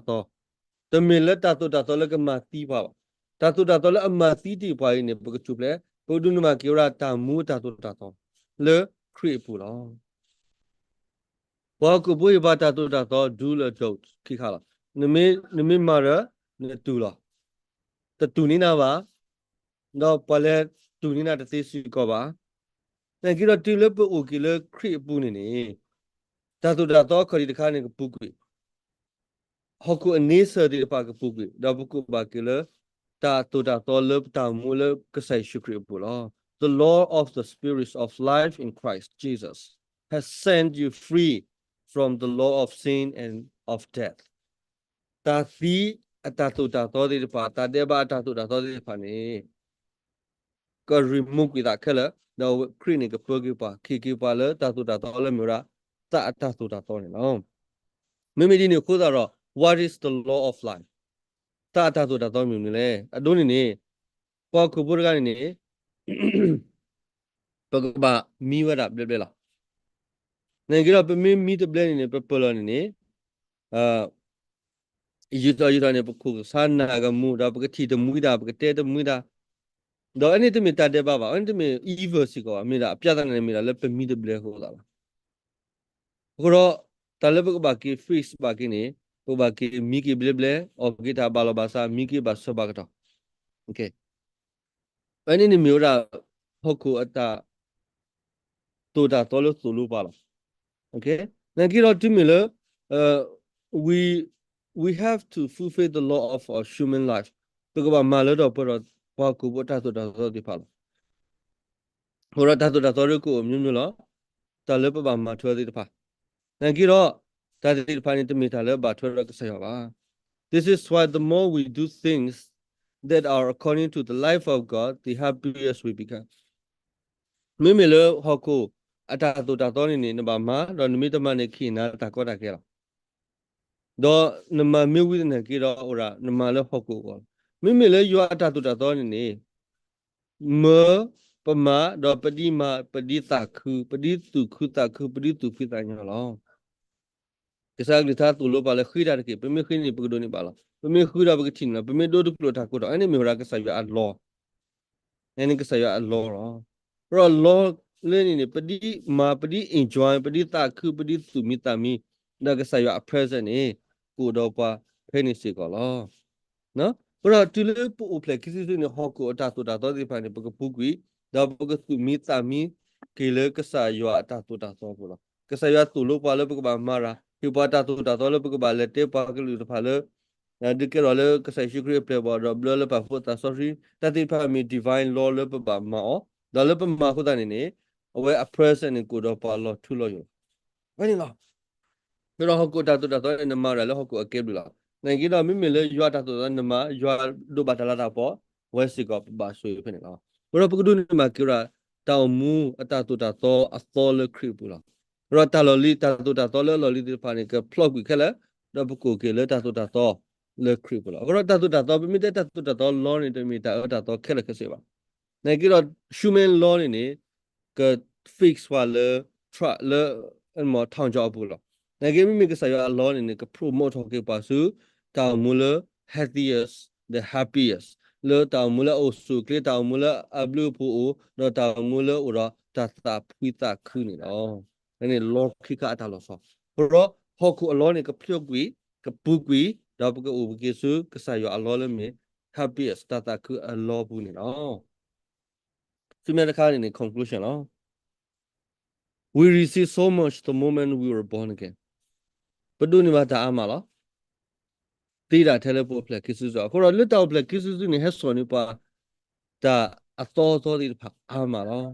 တမ့ၢ်လၢတၢ်သိၣ်တၢ်သီလၢကမၤသံပှၤဘၣ်. တၢ်သိၣ်တၢ်သီလၢအမၤသံတ့ၢ်ပှၤအံၤန့ၣ် ပကထူၣ်ဖျဲး, ပကဒိးန့ၢ်ဘၣ်က့ၤဝဲဒၣ်တၢ်မူအတၢ်သိၣ်တၢ်သီ လၢခရံာ်အပူၤလီၤ. ပှၤဟီၣ်ခိၣ်ဖိဟ့ၣ်ပှၤတၢ်သိၣ်တၢ်သီ do လၢ don't ခံခါလီၤ. နမ့ၢ်, နမ့ၢ်မၤဒီး နတူၢ်လီၤ. တတူၢ်န့ၢ်နၤဘၣ်, ဒီးပှၤလဲၤတူၢ်န့ၢ်နၤတသ့စ့ၢ်ကီးဘၣ်. နာ်က့ဒီးတုၤလၢပအိၣ်က့ၤလၢခရံာ်အပူၤန့ၣ်န့ၣ်, တၢ်သိၣ်တၢ်သီအခီၣ်ထံးတခါန့ၣ်ကပူၤကွံာ်, ဟီၣ်ခိၣ်အန့ဆၢၣ်သ့ၣ်တဖၣ်ကပူၤကွံာ်, ဒီးပကအိၣ်ဘၣ်က့ၤလၢ တၢ်သိၣ်တၢ်သီလၢပတၢ်မူလၢကစၢ်ယ့ၣ်ၡူးခရံာ်အပူၤလီၤ. The law of the spirits of life in Christ Jesus has set you free from the law of sin and of death. တၢ်သံအတၢ်သိၣ်တၢ်သီသ့ၣ်တဖၣ်, တၢ်ဒဲးဘးအတၢ်သိၣ်တၢ်သီသ့ၣ်တဖၣ်န့ၣ် က remove ကွံာ်သးခဲလၢာ်, ဒီးခရံာ်န့ၣ်ကပၢက့ၤပှၤ, ကဟ့ၣ်က့ၤပှၤလၢတၢ်သိၣ်တၢ်သီလၢမ့ၢ်ဝဲဒၣ် သးအတၢ်သိၣ်တၢ်သီန့ၣ်လီၤ. မ့မ့ၢ်ဒ်န့ၣ်အဃိသတးဒီး what is the law of life? သးအတၢ်သိၣ်တၢ်သီမ့ၢ်မနုၤလဲၣ်. အဒိန့ၣ်န့ၣ်, ပှၤဟီၣ်ခိၣ်ဖိတဂၤန့ၣ်န့ၣ် ပကဘၣ်မံဝဲဒၣ်ဘျဲဘျဲလီၤ. နာ်က့ဒီးပမ့ၢ်မံတဘျဲန့ၣ်န့ၣ် ပပၢၢ်လီၤန့ၣ်န့ၣ် ယံာ်ထီၣ်ယံာ်ထီၣ်န့ၣ် ပခိၣ်ကဆါနၢ်ကမူၤ, ဒီးပကထံၣ်တမှံတၢ်, ပကတဲတမှံတၢ်, ဒီးအန့ၣ်တမ့ၢ်တၢ်ဒဲးဘးဘၣ်, အန့ၣ်တမ့ၢ် evil စ့ၢ်ကီးဘၣ်, မ့ၢ်ဒၣ်အပြဿနာန့ၣ်မ့ၢ်ဒၣ်လၢပမံတဘျဲအဃိသတးဘၣ်. အဃိဒီး တၢ်လၢပကဘၣ်က့ၤ fix ဘၣ်က့ၤန့ၣ်, ပကဘၣ်က့ၤမံက့ၤဘျဲဘျဲ, အီၣ်က့ၤတၢ်ဘၣ်လီၤဘၣ်စး, မံက့ၤဘၣ်ဆၢဘၣ်ကတီၢ်. အန့ၣ်န့ၣ်မ့ၢ်ဝဲဒၣ် ဟီၣ်ခိၣ်အတၢ် သိၣ်တၢ်သီလၢသိၣ်လိပှၤလီၤ. နာ်က့ဒီးတုၤမ့ၢ်လၢ we, we have to fulfill the law of our human life. ပကဘၣ်မၤလၢထီၣ်ပှဲၤထီၣ်ပှၤဟီၣ်ခိၣ်ဖိအတၢ်သိၣ်တၢ်သီသ့ၣ်တဖၣ်လီၤ. အဃိဒီးတၢ်သိၣ်တၢ်သီဒ်ကအိၣ် မျိုးမျိုး လီၤ. တၢ်လၢပဘၣ်မၤထွဲသ့ၣ်တဖၣ်, နာ်က့ဒီး တၢ်သ့ၣ်တဖၣ်န့ၣ် တမ့ၢ်တၢ်လၢဘၣ်ထွဲဒီးကစၢ်ယွၤဘၣ်. This is why the more we do things that are according to the life of God, the happier we become. မ့မ့ၢ်လၢဟီၣ်ခိၣ်အတၢ်သိၣ်တၢ်သီန့ၣ်န့ၣ် နဘၣ်မၤ, ဒီးနမ့ၢ်တမၤန့ၣ် ကဟ့ၣ်နၤတၢ်ကီတၢ်ခဲလီၤ. ဒီးနမၤမ့ၢ်ဝံၤသနာ်က့ဒီး အိၣ်ဒၣ် နမၤလၢဟီၣ်ခိၣ်အဂီၢ်လီၤ. မ့မ့ၢ်လၢယွၤအတၢ်သိၣ်တၢ်သီန့ၣ်န့ၣ် မၢပမၤဒီးပဒ်မၤ ပဒ်သးခု ပဒ်သူၣ်ခုသးခု ပဒ်သူၣ်ဖှံသးညီလီၤ. ကစၢ်ကလုၢ်ကထါသိၣ်လိပှၤလၢဃ့တၢ်တက့ၢ်. ပမ့ၢ်ဃ့န့ၣ် ပကဒိးန့ၢ်ဘၣ်လီၤ. ပမ့ၢ်ဃုဒီးပကထံၣ်န့ၢ်လီၤ. ပမ့ၢ်ဒိတကျိာ်တၢ်ကိးထီၣ် အန့ၣ်မ့ၢ်ဝဲဒၣ်ကစၢ်ယွၤအလီၢ် န့ၣ်ကစၢ်ယွၤအလီၢ်လီၤ. အဃိဒီးလီၢ်လၢန့ၣ်န့ၣ် ပဒ်မၤ ပဒ် enjoy ပဒ်သးခု ပဒ်သူၣ်မံသးမံ ဒီးကစၢ်ယွၤအ presence န့ၣ် ကအိၣ်ဒီးပှၤဖဲန့ၣ်စ့ၢ်ကီးလီၤ. အဃိဒီးတုၤလၢပအိၣ်ဖျဲၣ်ခံစုတစုန့ၣ် ဟီၣ်ခိၣ်အတၢ်သိၣ်တၢ်သီသ့ၣ်တဖၣ်န့ၣ် ပကပူၤကွံာ် ဒီးပကသူၣ်မံသးမံက့ၤလၢကစၢ်ယွၤအတၢ်သိၣ်တၢ်သီအပူၤလီၤ. ကစၢ်ယွၤသိၣ်လိပှၤလၢပကဘၣ်မၤတၢ် ဟ့ၣ်ပှၤတၢ်သိၣ်တၢ်သီလၢပကဘၣ်လဲၤတဲပှၤကလုာ်တဖၣ်လၢ ဒုးကဲထီၣ်လၢကစၢ်ယ့ၣ်ၡူးခရံာ်အပျဲၢ်အဘီၣ်ဒီးဘျၢလၢပာ်ဖှိၣ်သးစီဆှံ တၢ်သ့ၣ်တဖၣ်မ့ၢ် divine law လၢပဘၣ်မၤအီၤ ဒီးလၢပမၤအဃိသတးန့ၣ်န့ၣ် အဝဲအ presence န့ၣ် ကအိၣ်ဒီးပှၤလီၤထူလီၤယိာ်လီၤ. ဝဲန့ၣ်လီၤ. ဒီးဟီၣ်ခိၣ်တၢ်သိၣ်တၢ်သီန့ၣ် နမၤတၢ်လၢဟီၣ်ခိၣ်အကဲဘျုးလီၤ. နာ်က့ဒီး မ့မ့ၢ်လၢယွၤတၢ်သိၣ်တၢ်သီနမၤ ယွၤဒိးဘၣ်တၢ်လၤတၢ်ကပီၤ ဝဲစ့ၢ်ကီးပဘၣ်ဆိၣ်ဂ့ၤဖဲန့ၣ်လီၤ. အဃိဒီးပကဒိးန့ၢ်ဘၣ်က့ၤဝဲဒၣ် တၢ်အိၣ်မူအတၢ်သိၣ်တၢ်သီအသီလၢခရံာ်အပူၤလီၤ. အဃိဒီးတၢ်လီၢ်လံၤ တၢ်သိၣ်တၢ်သီလၢအလီၢ်လံၤသ့ၣ်တဖၣ်န့ၣ် ကဖျီကွံာ်ခဲလၢာ် ဒီးပကအိၣ်က့ၤလၢတၢ်သိၣ်တၢ်သီလၢခရံာ်အပူၤလီၤ. အဃိဒီးတၢ်သိၣ်တၢ်သီ ပမ့ၢ်တဲတၢ်သိၣ်တၢ်သီလီၢ်န့ၣ် တမ့ၢ်တၢ်အၢတၢ်သီခဲလၢာ်ခဲဆ့ဘၣ်. နာ်က့ဒီး human law န့ၣ်န့ၣ် က fix ပှၤလၢ track လၢ ထောင်ချောက် အပူၤလီၤ. နာ်က့မ့မ့ၢ်ကစၢ်ယွၤအ law န့ၣ်န့ၣ် က promote ထီၣ်က့ၤပှၤဆူ တၢ်အိၣ်မူလၢ healthiest, the happiest, လၢတၢ်အိၣ်မူလၢအအိၣ်ဆူၣ်အိၣ်ချ့ တၢ်အိၣ်မူလၢအဘျုးအဖှိၣ်အိၣ် ဒီးတၢ်အိၣ်မူလၢအိၣ်ဒီးတၢ်သးဖှံသးခုန့ၣ်လီၤ. န့ၣ် law ခံခါအတၢ်လီၤဆီ အဃိဒီး ဟီၣ်ခိၣ်အ law န့ၣ် ကဖျိကွံာ် ကပူၤကွံာ် ဒီးပကအိၣ်က့ၤဆူကစၢ်ယွၤအ law လၢမ့ၢ် happiest တၢ်သးခုအ law ပူၤန့ၣ်လီၤ. ဆူမဲာ်ညါတခါန့ၣ်န့ၣ် conclusion လီၤ. We receive so much the moment we were born again. ပဒိးန့ၢ်ဘၣ်တၢ်အါမးလီၤ. သ့ဒၣ်ထဲလၢပအိၣ်ဖျဲၣ်ခံစုတစု အဃိဒီးလၢတၢ်အိၣ်ဖျဲၣ်ခံစုတစုန့ၣ် ဟဲစိာ်န့ၢ်ပှၤ တၢ်အသီအသီသ့ၣ်တဖၣ်အါမးလီၤ.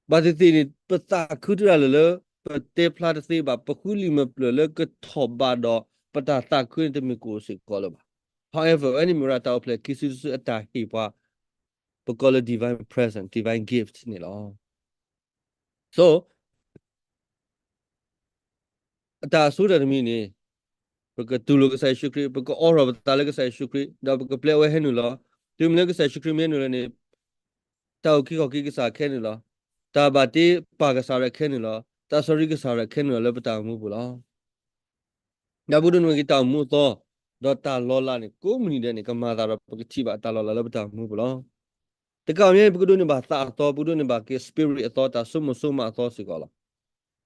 ဘၣ်သ့ၣ်သ့ၣ်န့ၣ် ပသးခုတရၣ်လၢ်လၢ ပတဲဖျါတသ့ဘၣ် ပဃုလံာ်မ့ၢ်ပျၢၢ်လၢကထီၣ်ဘးဒီး ပတၢ်သးခုန့ၣ် တမ့ၢ်ကအိၣ်စ့ၢ်ကီးလၢၤဘၣ်. However အဝဲန့ၣ်မ့ၢ်ဝဲဒၣ်တၢ်အိၣ်ဖျဲၣ်ခံစုတစုအတၢ်ဟ့ၣ်ပှၤ ပကိးလၢ divine present, divine gift န့ၣ်လီၤ. So အတၢ်အဆိကတၢၢ်တမံၤန့ၣ် ပကတူၢ်လိာ်ကစၢ်ယ့ၣ်ၡူးခရံာ်, ပကအိးထီၣ်ပသးလၢကစၢ်ယ့ၣ်ၡူးခရံာ်, ဒီးပကပျဲဝဲဟဲနုာ်လီၤ. တုၤမ့ၢ်လၢကစၢ်ယ့ၣ်ၡူးခရံာ်မ့ၢ်ဟဲနုာ်လီၤန့ၣ် တၢ်အုၣ်က့ၤခီၣ်က့ၤကစၢ်ခဲနုာ်လီၤ. တၢ်ဘၣ်တ့ပာ်ကစၢ်ရဲၣ်ခဲနုာ်လီၤ. တၢ်ဆီၣ်ရံကစၢ်ရဲၣ်ခဲနုာ်လီၤလၢပတၢ်အိၣ်မူပူၤလီၤ. ဒီးပကဒိးန့ၢ်က့ၤတၢ်အိၣ်မူအသီ, ဒီးတၢ်လီၤလးန့ၣ် ကိးမုၢ်နံၤဒဲးန့ၣ် ကမၤသးဒီးပကထံၣ်ဘၣ်တၢ်လီၤလးလၢပတၢ်အိၣ်မူပူၤလီၤ. တကးဘၣ်န့ၣ် ပကဒိးန့ၢ်ဘၣ်သးအသီ, ပကဒိးန့ၢ်ဘၣ်က့ၤ spirit အသီ, တၢ်ဆိကမိၣ်ဆိကမးအသီစ့ၢ်ကီးလီၤ.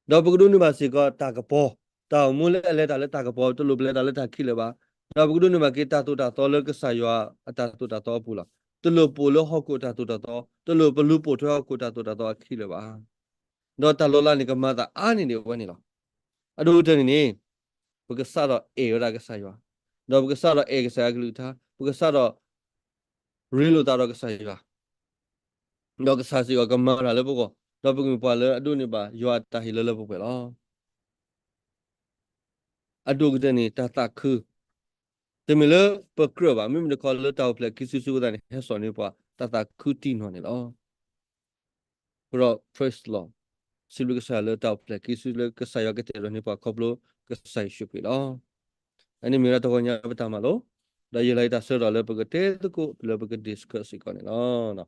ဒီးပကဒိးန့ၢ်ဘၣ်စ့ၢ်ကီးတၢ်ကပီၤ, တၢ်အိၣ်မူလၢအလဲၤတၢ်လၢတၢ်ကပီၤ, တလိၣ်ပလဲၤတၢ်လၢတၢ်ခံးလၢၤဘၣ်. ဒီးပကဒိးန့ၢ်ဘၣ်က့ၤတၢ်သိၣ်တၢ်သီလၢကစၢ်ယွၤအတၢ်သိၣ်တၢ်သီအပူၤလီၤ. တလိၣ်ပိာ်လၢဟီၣ်ခိၣ်တၢ်သိၣ်တၢ်သီ, တလိၣ်ပလူၤပိာ်ထွဲဟီၣ်ခိၣ်တၢ်သိၣ်တၢ်သီအခံးလၢၤဘၣ်. ဒီးတၢ်လီၤလးန့ၣ် ကမၤသးအါန့ၢ်ဒံးဝဲန့ၣ်လီၤ. အဒိၣ်ကတၢၢ်န့ၣ်န့ၣ် ပကစးထီၣ်အဲၣ်ဝဲဒၣ်ကစၢ်ယွၤ, ဒီးပကစးထီၣ်အဲၣ်ကစၢ်ယွၤကလုၢ်ကထါ, ပကစးထီၣ်ရ့လိာ်သးဒီးကစၢ်ယွၤ, ဒီးကစၢ်စ့ၢ်ကီးကမၤတၢ်လၢပဂီၢ်, ဒီးပကမ့ၢ်ပှၤလၢအဒိးန့ၢ်ဘၣ်ယွၤအတၢ်ဟ့ၣ်လၢလၢပှဲၤပှဲၤလီၤ. အဒိၣ်ကတၢၢ်န့ၣ် တၢ်သးခု, တမ့ၢ်လၢပကြၢးဘၣ်, မ့မ့ၢ်တခီလၢတၢ်အိၣ်ဖျဲၣ်ခံစုတစုအဃိသတးန့ၣ် ဟဲစိာ်န့ၢ်ပှၤတၢ်သးခုတံၢ်နီၢ်န့ၣ်လီၤ. အဃိဒီး praise the Lord, စံးဘျုးကစၢ်ယွၤလၢတၢ်အိၣ်ဖျဲၣ်ခံစုတစုလၢကစၢ်ယွၤကတဲာ်ကတီၤန့ၢ်ပှၤခီဖျိကစၢ်ယ့ၣ်ၡူးခရံာ်လီၤ. အန့ၣ်မ့ၢ်ဝဲဒၣ်တဂီၤညါပတၢ်မၤလိ, ဒီးယံာ်လီၤယံာ်တၢ်ဆၢကတီၢ်လၢပကတဲသကိးတုၤလၢပက discuss စ့ၢ်ကီးန့ၣ်လီၤ.